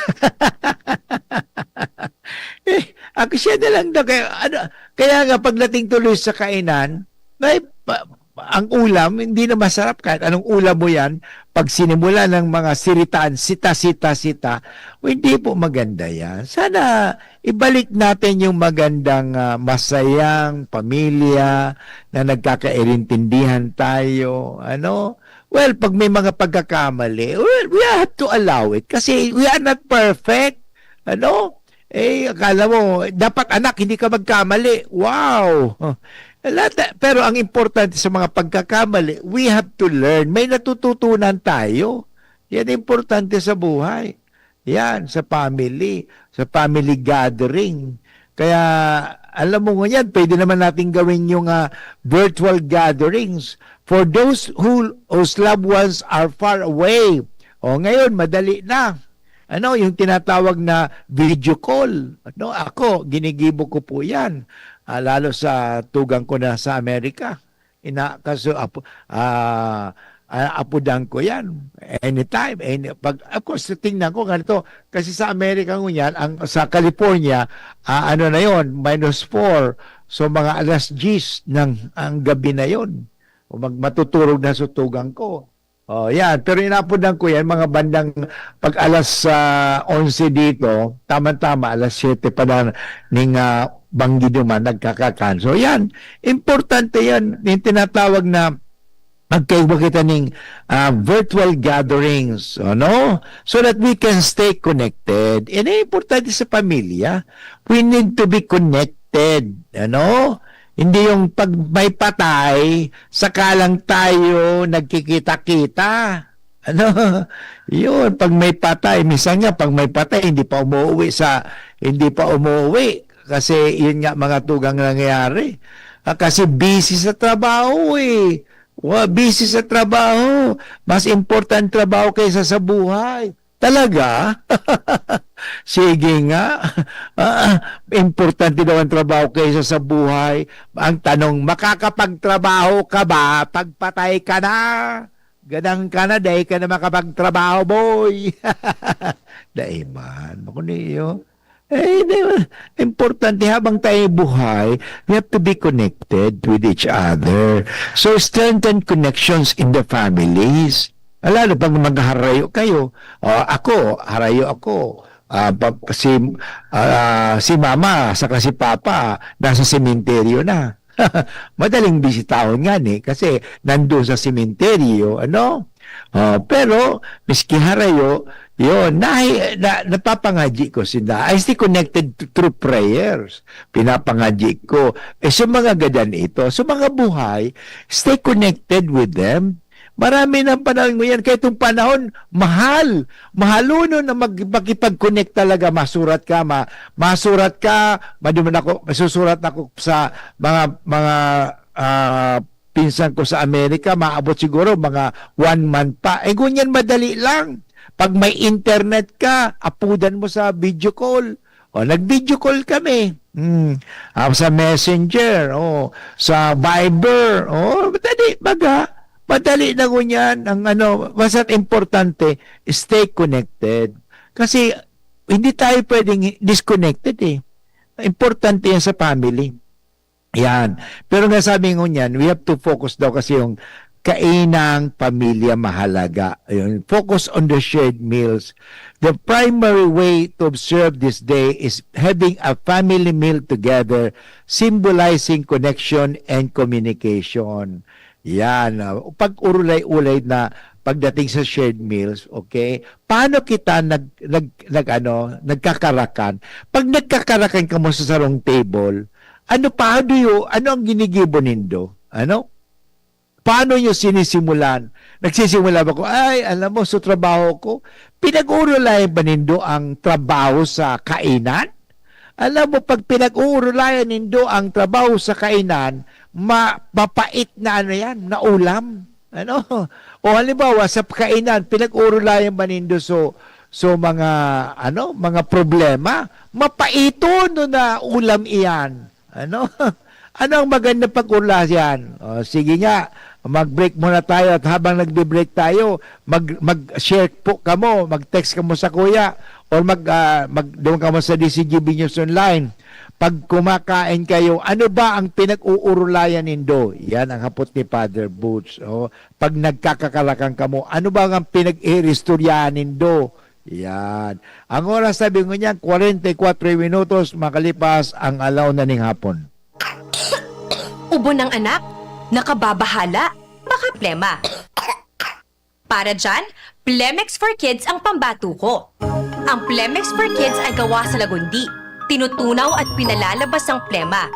Eh, ako siya na lang daw. Kaya, ano, kaya nga pagdating tuloy sa kainan, may pa ang ulam, hindi na masarap kahit anong ulam mo yan. Pag sinimula ng mga siritaan, sita, sita, sita, o hindi po maganda yan. Sana ibalik natin yung magandang, ah, masayang pamilya na nagkakairintindihan tayo. Ano? Well, pag may mga pagkakamali, well, we have to allow it kasi we are not perfect. Ano? Eh, akala mo, dapat anak, hindi ka magkamali. Wow! Lahat na, pero ang importante sa mga pagkakamali, we have to learn. May natututunan tayo. Yan ang importante sa buhay. Yan, sa family, sa family gathering. Kaya, alam mo ngunyan, pwede naman natin gawin yung, ah, virtual gatherings for those who, whose loved ones are far away. O ngayon, madali na. Ano, yung tinatawag na video call. Ano, ako, ginigibo ko po yan. Ah, lalo sa tugang ko na sa Amerika. Ina, kaso apo, ah, ah, apodan ko yan. Anytime. Any, pag, of course, tingnan ko ganito. Kasi sa Amerika ngunyan, ang, sa California, ah, ano na yon, minus four. So, mga alas diyes ng ang gabi na yon. O mag, matutulog na sa tugang ko. Oh, yan. Pero inapodan ko yan, mga bandang pag alas, ah, onse dito, tama-tama, alas siyete pa na ning, ah, banggi duman, nagkakakan. So, yan. Importante yan. Yung tinatawag na magkaiba kita ning, ah, virtual gatherings, ano? So that we can stay connected. Yan ang importante sa pamilya. We need to be connected, ano? Hindi yung pag may patay, saka lang tayo nagkikita-kita. Ano? Yun, pag may patay, minsan nga, pag may patay, hindi pa umuwi sa, hindi pa umuwi. Kasi yun nga, mga tugang nangyayari. Ah, kasi busy sa trabaho eh. Wa, busy sa trabaho. Mas important trabaho kaysa sa buhay. Talaga? Sige nga. Ah, importante daw ang trabaho kaysa sa buhay. Ang tanong, makakapagtrabaho ka ba pag patay ka na? Gadang ka na, dai ka na makapagtrabaho, boy. Dai man. Ako niyo. Eh, di ba? Importante habang tayo buhay, we have to be connected with each other. So, strengthen connections in the families. Ah, lalo pag magharayo kayo. O, ako, harayo ako. Ah, pa, si, ah, si mama saka si papa nasa sementeryo na. Madaling bisitahon nga ni kasi nandun sa sementeryo, ano? Ah, pero, miski harayo, yun, nahi, na, napapangadyi ko sinda. I stay connected th-, through prayers. Pinapangadyi ko. Eh, sa mga gadan ito, sa mga buhay, stay connected with them. Marami ng panahon ngayon, kaya itong panahon, mahal. Mahalonon na mag-, makipag-connect talaga. Masurat ka, ma-, masurat ka, maduman ako, masusurat ako sa mga, mga, ah, pinsan ko sa Amerika, maabot siguro mga one month pa. Eh, ngunyan madali lang. Pag may internet ka, apudan mo sa video call. O, nag-video call kami. Hmm. Ah, sa Messenger, o, sa Viber. O, madali, baga. Madali na ngunyan. Ang ano, basta importante, stay connected. Kasi, hindi tayo pwedeng disconnected eh. Importante yan sa family. Yan. Pero nga sabi ngunyan, we have to focus daw kasi yung kainang pamilya mahalaga. Ayun, focus on the shared meals. The primary way to observe this day is having a family meal together, symbolizing connection and communication. Yan. Ah, pag-urulay-ulay na pagdating sa shared meals, okay? Paano kita nag-, nag-, nag-ano, nagkakarakan? Pag nagkakarakan kamo sa sarong table, ano, paano yu-, ano ang ginigibo nindo? Ano? Paano niyo sinisimulan? Nagsisimula ba ko, "Ay, alam mo, sa trabaho ko," pinag-uurulayan ba nindo ang trabaho sa kainan? Alam mo, pag pinag-uurulayan nindo ang trabaho sa kainan, ma-, mapait na ano yan, na ulam. Ano? O halimbawa, sa kainan, pinag-uurulayan ba nindo so, so mga, ano, mga problema? Mapaiton no na ulam iyan. Ano? Ano ang magandang pag-urulayan? O, sige nga, mag-break muna tayo at habang nagbe-break tayo, mag-, mag-share po kamo, mag-text kamo sa kuya or mag, ah, mag-, doon kamo sa D C G B News Online. Pag kumakain kayo, ano ba ang pinag-uurulayan nindo? Yan ang hapot ni Father Boots. O, pag nagkakakarakan kamo, ano ba ang pinag-iistoryahan nindo? Yan. Ang oras, sabi ko niyan, kwarenta y kuwatro minutos makalipas ang alaw na ning hapon. Ubo ng anak, nakababahala, baka plema. Para dyan, Plemex for Kids ang pambato ko. Ang Plemex for Kids ay gawa sa lagundi, tinutunaw at pinalalabas ang plema.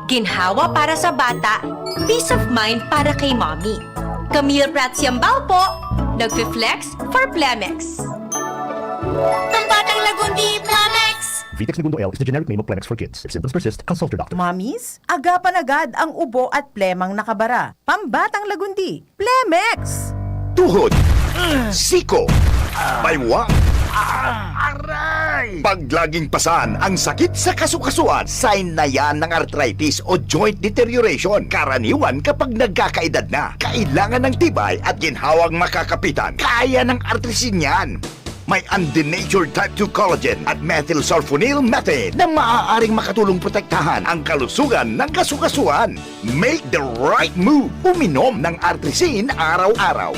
Ginhawa para sa bata, peace of mind para kay mommy. Camille Prats Yambao po, nagfi-flex for Plemex. Pambatang Lagundi, Plemex! Vitex Negundo L is the generic name of Plemex for kids. If symptoms persist, consult your doctor. Mommies, agapan agad ang ubo at plemang nakabara. Pambatang Lagundi, Plemex! Tuhod, siko, baywang, aray! Pag laging pasan ang sakit sa kasukasuan, sign na yan ng arthritis o joint deterioration. Karaniwan kapag nagkakaedad na, kailangan ng tibay at ginhawang makakapitan. Kaya ng artrisin yan. May undenatured type two collagen at methylsulfonyl methane na maaaring makatulong protektahan ang kalusugan ng kasukasuan. Make the right move. Uminom ng Artrisin araw-araw.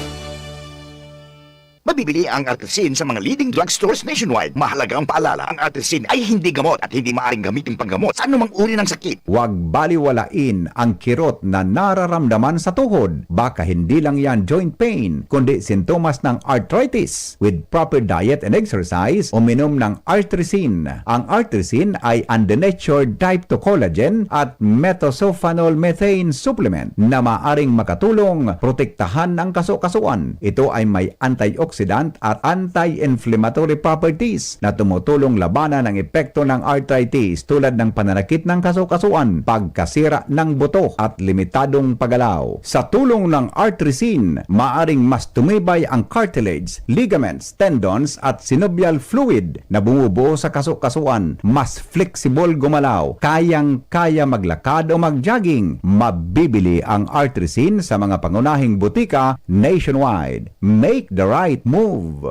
Mabibili ang Artrisin sa mga leading drugstores nationwide. Mahalagang paalala, ang Artrisin ay hindi gamot at hindi maaaring gamitin panggamot sa anumang uri ng sakit. Huwag baliwalain ang kirot na nararamdaman sa tuhod. Baka hindi lang yan joint pain, kundi sintomas ng arthritis. With proper diet and exercise, uminom ng Artrisin. Ang Artrisin ay undenatured type two collagen at methylsulfonyl methane supplement na maaring makatulong protektahan ang kasukasuan. Ito ay may antioxidant at anti-inflammatory properties na tumutulong labanan ang epekto ng arthritis tulad ng pananakit ng kasukasuan, pagkasira ng buto at limitadong paggalaw. Sa tulong ng Artrisin, maaring mas tumibay ang cartilage, ligaments, tendons at synovial fluid na bumubuo sa kasukasuan, mas flexible gumalaw, kayang-kaya maglakad o mag-jogging. Mabibili ang Artrisin sa mga pangunahing butika nationwide. Make the right move!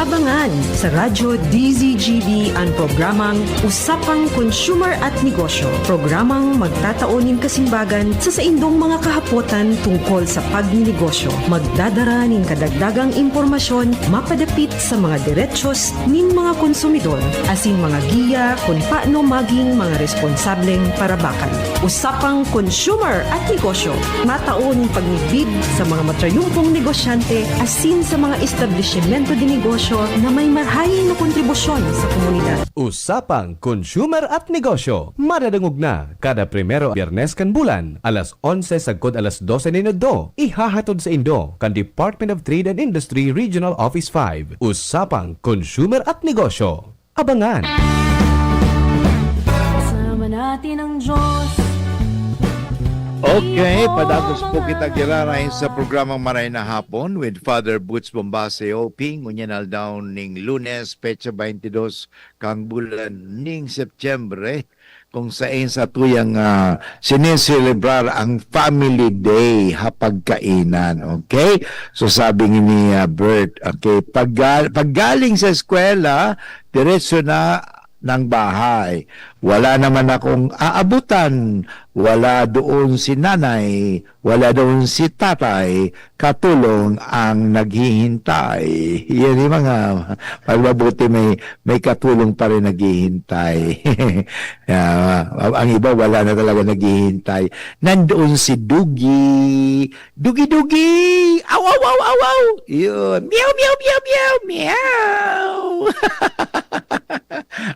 Abangan sa Radyo D Z G B an programang Usapang Consumer at Negosyo, programang magtatao nin kasimbagan sa saindong mga kahapotan tungkol sa pagninegosyo. Magdadara nin kadagdagang impormasyon mapadapit sa mga derechos nin mga konsumidor asin mga giya kun paano maging mga responsableng parabakan. Usapang Consumer at Negosyo, matao nin pagmidbid sa mga matrayumpong negosyante asin sa mga establisimento de negosyo na may marahay na kontribusyon sa komunidad. Usapang Consumer at Negosyo, madadangog na kada primero Biyernes kan bulan, alas onse sagkod alas dose nin udto. Ihahatod saindo kan Department of Trade and Industry Regional Office five. Usapang Consumer at Negosyo. Abangan! Kasama natin ang Diyos. Okay, padagos po kita giraray sa programang Maray na Hapon with Father Boots Bombase, O P. Ngunyan aldaw ning Lunes, petsa twenty-dos kang bulan ning Setyembre, kung saen sa tuyang, ah, sineselebrar ang Family Day ha pagkainan. Okay? So, sabi ni, ah, Bert, okay, pagga-, paggaling sa eskwela, diretso na ng bahay. Wala naman akong aabutan, wala doon si nanay, wala doon si tatay, katulong ang naghihintay. Yan yung mga, mas mabuti may, may katulong pa rin naghihintay. Ah, ang iba wala na talaga naghihintay. Nandoon si Dugi. Dugi-dugi! Aw, aw, aw, aw, aw! Yun. Meow, meow, meow, meow, meow!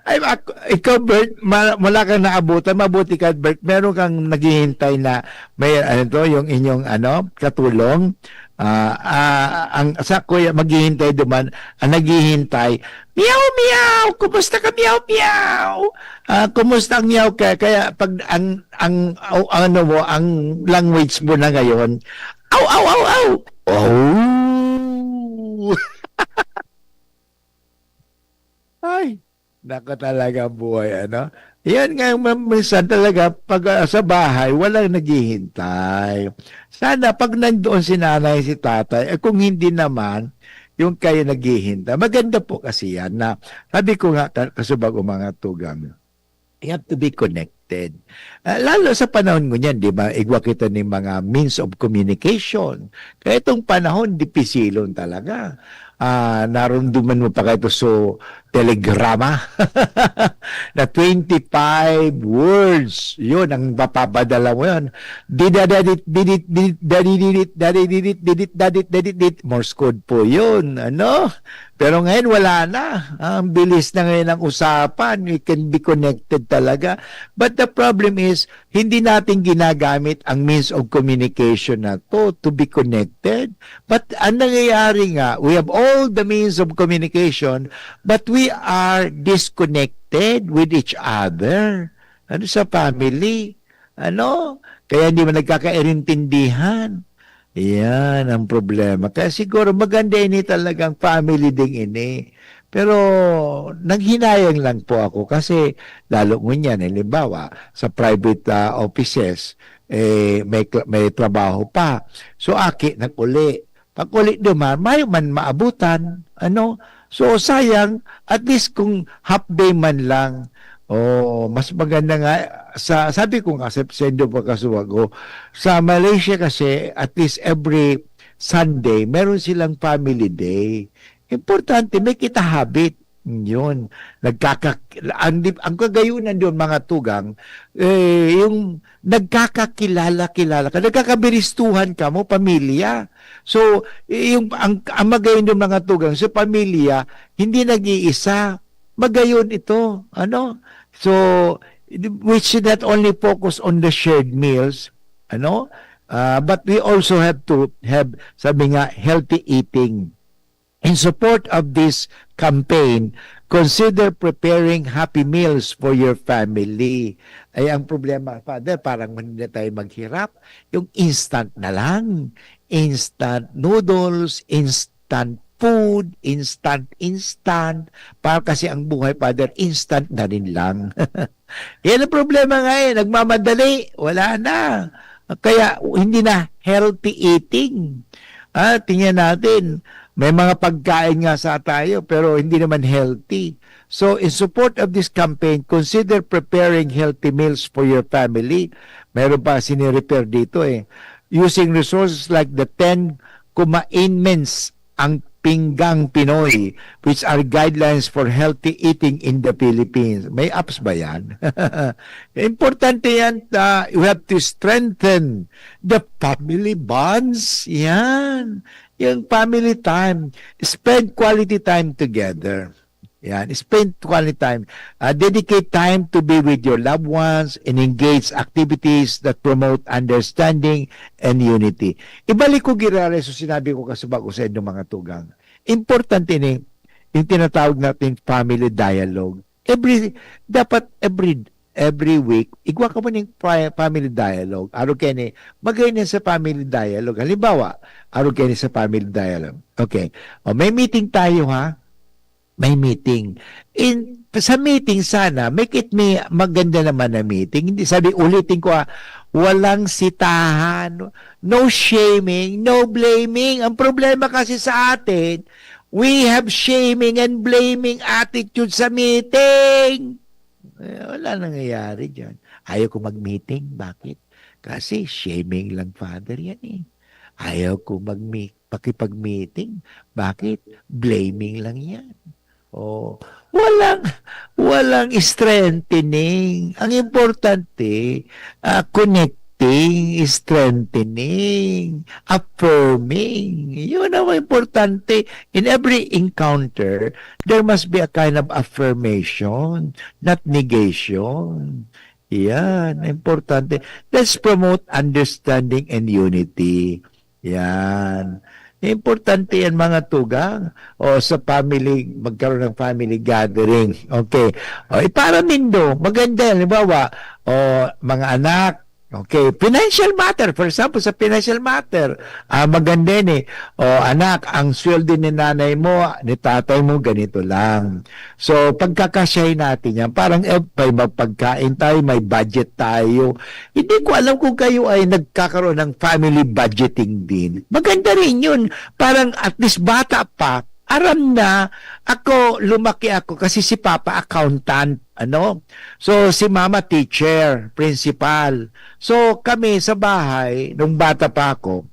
Ay, ak-, ikaw, Bert, ma-, wala kang naabutan. Mabuti ka, Bert. Meron kang naghihintay na may, ano to, yung inyong, ano, katulong. Ah, ah, ang sa kuya, maghihintay duman, ang naghihintay, "Meow, meow! Kumusta ka, meow, meow? Ah, kumusta ang meow ka?" Kaya pag ang, ang, o, ano mo, ang language mo na ngayon, "Aw, aw, aw, aw!" Oh! Ay, nako talaga buhay, ano? Yan nga, ma-, minsan talaga, pag, ah, sa bahay, walang naghihintay. Sana pag nandoon si nanay, si tatay, eh, kung hindi naman, yung kayo naghihintay. Maganda po kasi yan na, sabi ko nga, ka-, kasubag o mga tugang, you have to be connected. Ah, lalo sa panahon ngunyan, di ba, igwa kita ning mga means of communication. Kaya itong panahon, dipisilon talaga. Ah, narumduman mo pa kayo so telegrama na twenty-five words. Yun, ang mapapadala mo yun. Didadadit, didit, didit, dadididit, dadididit, didit, dadit, dadidit. Morse code po yun, ano? Pero ngayon, wala na. Ang bilis na ngayon ng usapan. We can be connected talaga. But the problem is, hindi natin ginagamit ang means of communication na to, to be connected. But ang nangyayari nga, we have all the means of communication, but we are disconnected with each other. Ano, sa family? Ano? Kaya hindi man nagkakaintindihan. Yan ang problema. Kaya siguro maganda ini talagang family ding ini. Pero naghinayang lang po ako kasi lalo ngunyan, halimbawa, sa private, ah, offices, eh, may kla-, may trabaho pa. So, aki nag-uli. Pag-uli duman, mayo man maabutan, ano? So, sayang, at least kung half day man lang, oh, mas maganda nga sa, sabi ko nga sa, sa Indo Pagkasuwag, oh, sa Malaysia kasi, at least every Sunday, meron silang family day. Importante, may kita habit. Yun. Nagkaka-, ang di-, ang kagayunan doon, mga tugang, eh, yung nagkakakilala-kilala ka, nagkakabiristuhan ka mo, pamilya. So, y-, yung, ang, ang magayon yung mga tugang, sa pamilya, hindi nag-iisa. Magayon ito, ano? So, we should not only focus on the shared meals, ano? Ah, but we also have to have, sabi nga, healthy eating. In support of this campaign, consider preparing happy meals for your family. Ay, ang problema, Father, parang hindi na tayo maghirap. Yung instant na lang. Instant noodles, instant food, instant, instant. Parang kasi ang buhay, Father, instant na rin lang. Yan ang problema nga eh. Nagmamadali. Wala na. Kaya hindi na healthy eating. Ah, tingnan natin. May mga pagkain nga sa tayo, pero hindi naman healthy. So, in support of this campaign, consider preparing healthy meals for your family. Meron pa sinirepair dito eh. Using resources like the ten Kumain Mens, ang Pinggang Pinoy, which are guidelines for healthy eating in the Philippines. May apps ba yan? Importante yan. Ah, we have to strengthen the family bonds. Yan. Yung family time. Spend quality time together. Yan. Spend quality time. Ah, dedicate time to be with your loved ones and engage activities that promote understanding and unity. Ibalik ko, Girare, so sinabi ko kasubag ko sa inyong mga tugang. Importante ni yung tinatawag natin family dialogue. Every, dapat every, every week, igwa ka mo ng pri-, family dialogue. Araw kayo ni, magay na sa family dialogue. Halimbawa, araw kayo ni sa family dialogue. Okay. O, may meeting tayo, ha? May meeting. In, sa meeting sana, make it may maganda naman na meeting. Hindi sabi, ulitin ko, ah, walang sitahan, no shaming, no blaming. Ang problema kasi sa atin, we have shaming and blaming attitude sa meeting. Eh, wala nangyayari diyan. Ayaw ko mag-meeting. Bakit? Kasi shaming lang, Father, yan eh. Ayaw ko mag-meet, pakipag-meeting. Bakit? Blaming lang yan. Oh, walang, walang strengthening. Ang importante, ah, connecting, strengthening, affirming. Yun ang importante. In every encounter, there must be a kind of affirmation, not negation. Yan, importante. Let's promote understanding and unity. Yan. Importante yan, mga tugang. O sa family, magkaroon ng family gathering. Okay. O, iparam nindo, maganda yan. Halimbawa, o, mga anak, okay, financial matter. For example, sa financial matter, ah, maganda yan eh. O, anak, ang sweldo ni nanay mo, ni tatay mo, ganito lang. So, pagkakasyahin natin yan. Parang, eh, may mapagkain tayo, may budget tayo. Hindi ko alam kung kayo ay nagkakaroon ng family budgeting din. Maganda rin yun. Parang at least bata pa, aram na ako, lumaki ako kasi si Papa accountant, ano? So, si Mama teacher, principal. So, kami sa bahay, nung bata pa ako,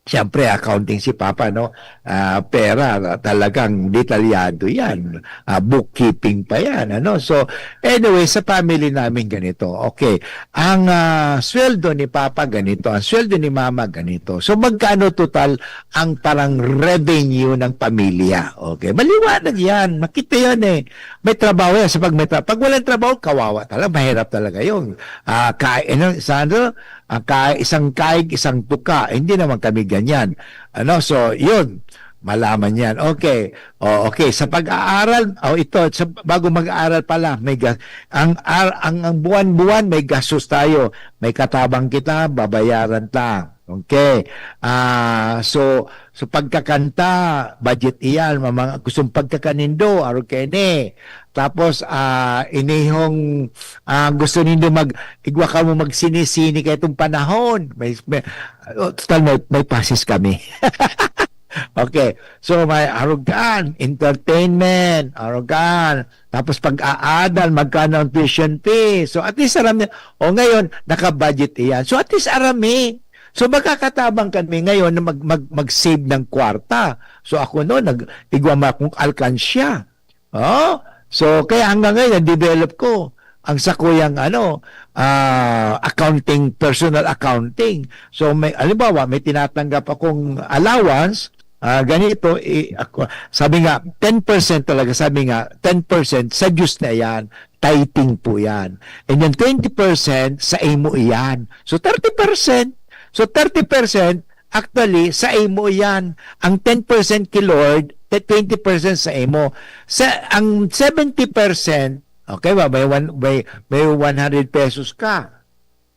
siyempre, accounting si Papa, no? Ah, pera, talagang detalyado yan. Ah, bookkeeping pa yan, ano? So, anyway, sa family namin ganito. Okay, ang, ah, sweldo ni Papa ganito, ang sweldo ni Mama ganito. So, magkano total ang parang revenue ng pamilya? Okay, maliwanag yan. Makita yan eh. May trabaho yan. Sa pag may tra- pag walang trabaho, kawawa talaga. Mahirap talaga yun. Ah, ka, ano, sa ano, ang ka, isang kaig, isang tuka. Hindi naman kami ganyan. Ano, so, yun. Malaman yan. Okay. O, okay. Sa pag-aaral, o ito, sa, bago mag-aaral pala, may ga, ang, ar, ang, ang buwan-buwan, may gastos tayo. May katabang kita, babayaran ta. Okay. Ah, so, so pagkakanta, budget iyan, mga, mga gustong pagkakanindo, arog kaini. Tapos, ah, inihong, ah, gusto nindo mag, igwa kamo magsini-sini kay itong panahon. May, may, oh, total may, may passes kami. Okay. So, may arugan, entertainment, arugan. Tapos pag-aadal, magkano ang tuition fee. So, at least aram niya, o ngayon, naka-budget iyan. So, at least aram eh. So, magkakatabang kami ngayon na mag, mag, mag-save ng kwarta. So, ako no, nag, igwa mo akong alkansya. Oh? So, kaya hanggang ngayon, na-develop ko ang sakuyang, ano, ah, accounting, personal accounting. So, may, halimbawa, may tinatanggap akong allowance, ah, ganito, eh, ako, sabi nga, ten percent talaga, sabi nga, ten percent sa Diyos na yan, tithing po yan. And then twenty percent sa imo iyan. So, thirty percent. So, thirty percent, actually, sa imo iyan. Ang ten percent kay Lord, te-, twenty percent sa imo. Sa, ang seventy percent, okay ba, may one, may, may one hundred pesos ka.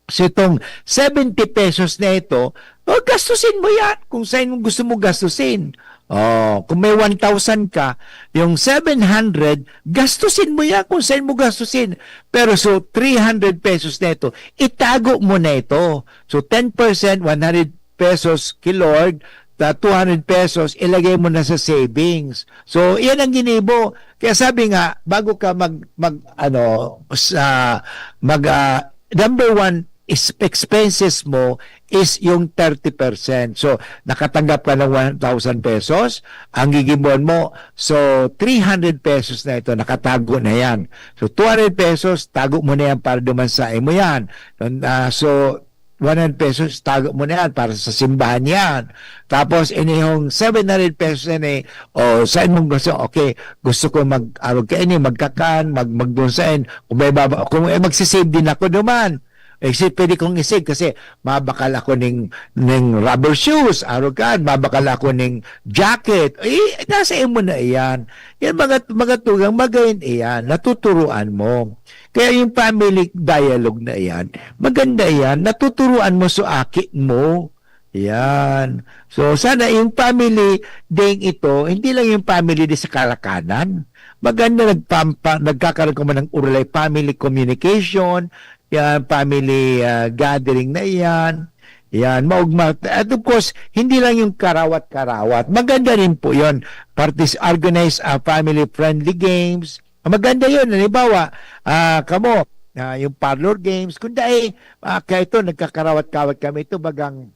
So, itong seventy pesos na ito, o, gastusin mo yan kung saan mo gusto mo gastusin. Oh, kung may one thousand ka, yung seven hundred, gastusin mo yan kung saan mo gastusin. Pero so, three hundred pesos na ito, itago mo na ito. So, ten percent, one hundred pesos kay Lord, ta two hundred pesos, ilagay mo na sa savings. So, yan ang ginibo. Kaya sabi nga, bago ka mag, mag, ano, sa, mag, ah, number one is expenses mo is yung thirty percent. So, nakatanggap ka ng one thousand pesos, ang gigibohon mo, so, three hundred pesos na ito, nakatago na yan. So, two hundred pesos, tago mo na yan para duman sa imo yan. Ah, so, one hundred pesos, tago mo na yan para sa simbahan yan. Tapos, inihong seven hundred pesos yan eh, o saan mong gusto, okay, gusto ko mag-arog ka ini, magkakan, mag, magdunsain, kung may baba, kung may magsisave din ako duman. Eh, si, pwede kong isave kasi mabakal ako ning, ning rubber shoes, arog ka, mabakal ako ning jacket. Eh, nasa imo na iyan. Yan mga, mga tugang, magayon iyan, natuturuan mo. Kaya yung family dialogue na iyan, maganda iyan, natuturuan mo sa aki mo. Yan. So, sana yung family ding ito, hindi lang yung family di sa Kalakanan. Maganda nagpampa, nagkakaroon ka man ng urulay family communication, yan, family, ah, gathering na iyan. Yan, maugma. At of course, hindi lang yung karawat-karawat. Maganda rin po yon. Partis-, organize, ah, family-friendly games. Maganda yun. Halimbawa, ah, kamo, ah, yung parlor games, kung dai, ah, kaya ito, nagkakarawat-kawat kami ito, bagang,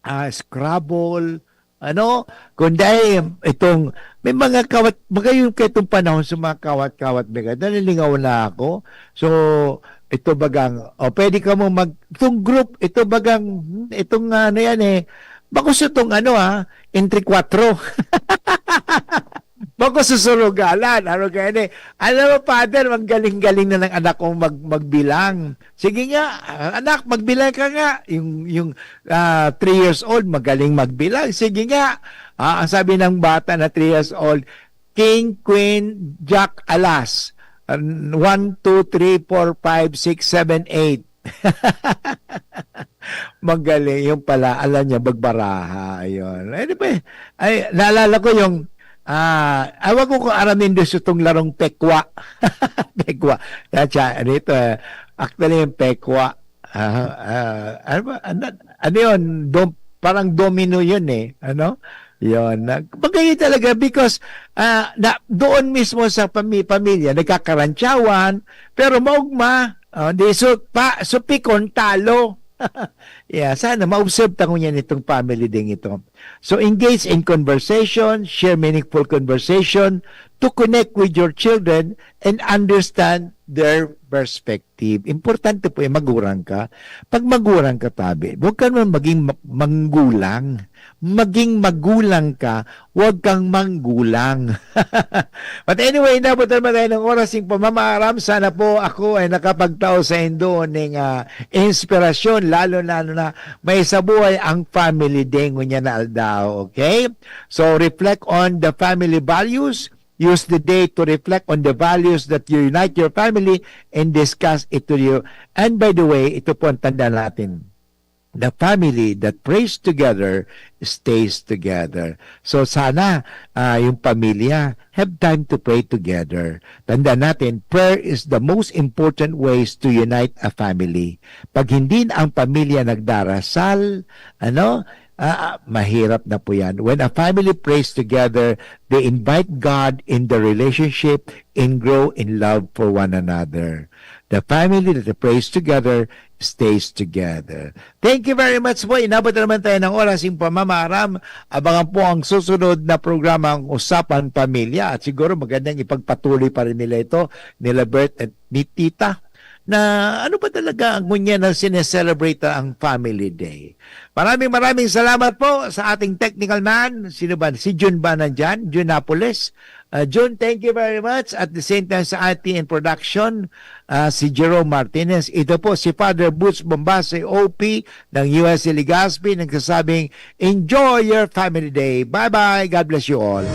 ah, Scrabble, ano, kung dai, itong, may mga kawat, baga yung kaya itong panahon sa mga kawat-kawat, may ganda, nalingaw na ako. So, ito bagang, o pwede ka mo mag, itong group, ito bagang, itong ano yan eh, bako sa itong ano ah, entre cuatro. Bako sa surugalan, ano kaya ni? Alam mo, Father, ang galing-galing na ng anak kong mag-, magbilang. Sige nga, ah, anak, magbilang ka nga. Yung, yung ah, three years old, magaling magbilang. Sige nga. Ah, ang sabi ng bata na three years old, King, Queen, Jack, Alas. An-, one, two, three, four, five, six, seven, eight. Magaling. Yung pala, alam niya magbaraha. Ayun. Anyway, ay, naalala ko yung, ah, awan ko kung aram nindo itong larong pekwa. Pekwa. Yan siya, ano ito, eh, actually yung pekwa. Ah, ah, ano ba? Ano, ano yun? Dom-, parang domino yun eh. Ano? Yun. Na, bagay talaga because ah, na, doon mismo sa pami-, pamilya, nagkakarantsawan, pero maugma, oh, di, so, pa, so pikon, talo. Yeah, sana ma-observe ta ngunyan itong family ding ito. So, engage in conversation, share meaningful conversation to connect with your children and understand their perspective. Importante po yung magurang ka. Pag magurang ka, tabi, huwag ka naman maging ma-, manggulang. Maging magulang ka, huwag kang manggulang. But anyway, inabot naman tayo ng oras ng pamamaaram. Sana po ako ay nakapagtao sa indo ning, ah, inspirasyon, lalo na, ano na, may sa buhay ang family day ngunyan na aldaw, okay? So, reflect on the family values. Use the day to reflect on the values that you unite your family and discuss it to you. And by the way, ito po ang tanda natin. The family that prays together stays together. So sana, ah, yung pamilya have time to pray together. Tandaan natin, prayer is the most important ways to unite a family. Pag hindi na ang pamilya nagdarasal, ano, ah, ah, mahirap na po yan. When a family prays together, they invite God in the relationship and grow in love for one another. The family that prays together stays together. Thank you very much po. Inabot na naman tayo ng oras ng pamamaaram. Abangan po ang susunod na programa, ang Usapan Pamilya. At siguro magandang ipagpatuloy pa rin nila ito, nila Bert at ni Tita, na ano ba talaga ang ngunyan na sineselebrate ang Family Day. Maraming, maraming salamat po sa ating technical man. Sino ba? Si Jun ba nandyan? Jun Napoles. Ah, Jun, thank you very much. At the same time sa I T and production, ah, si Jerome Martinez. Ito po si Father Boots Bombase, O P ng U S C Legazpi, nagsasabing, "Enjoy your family day." Bye-bye. God bless you all.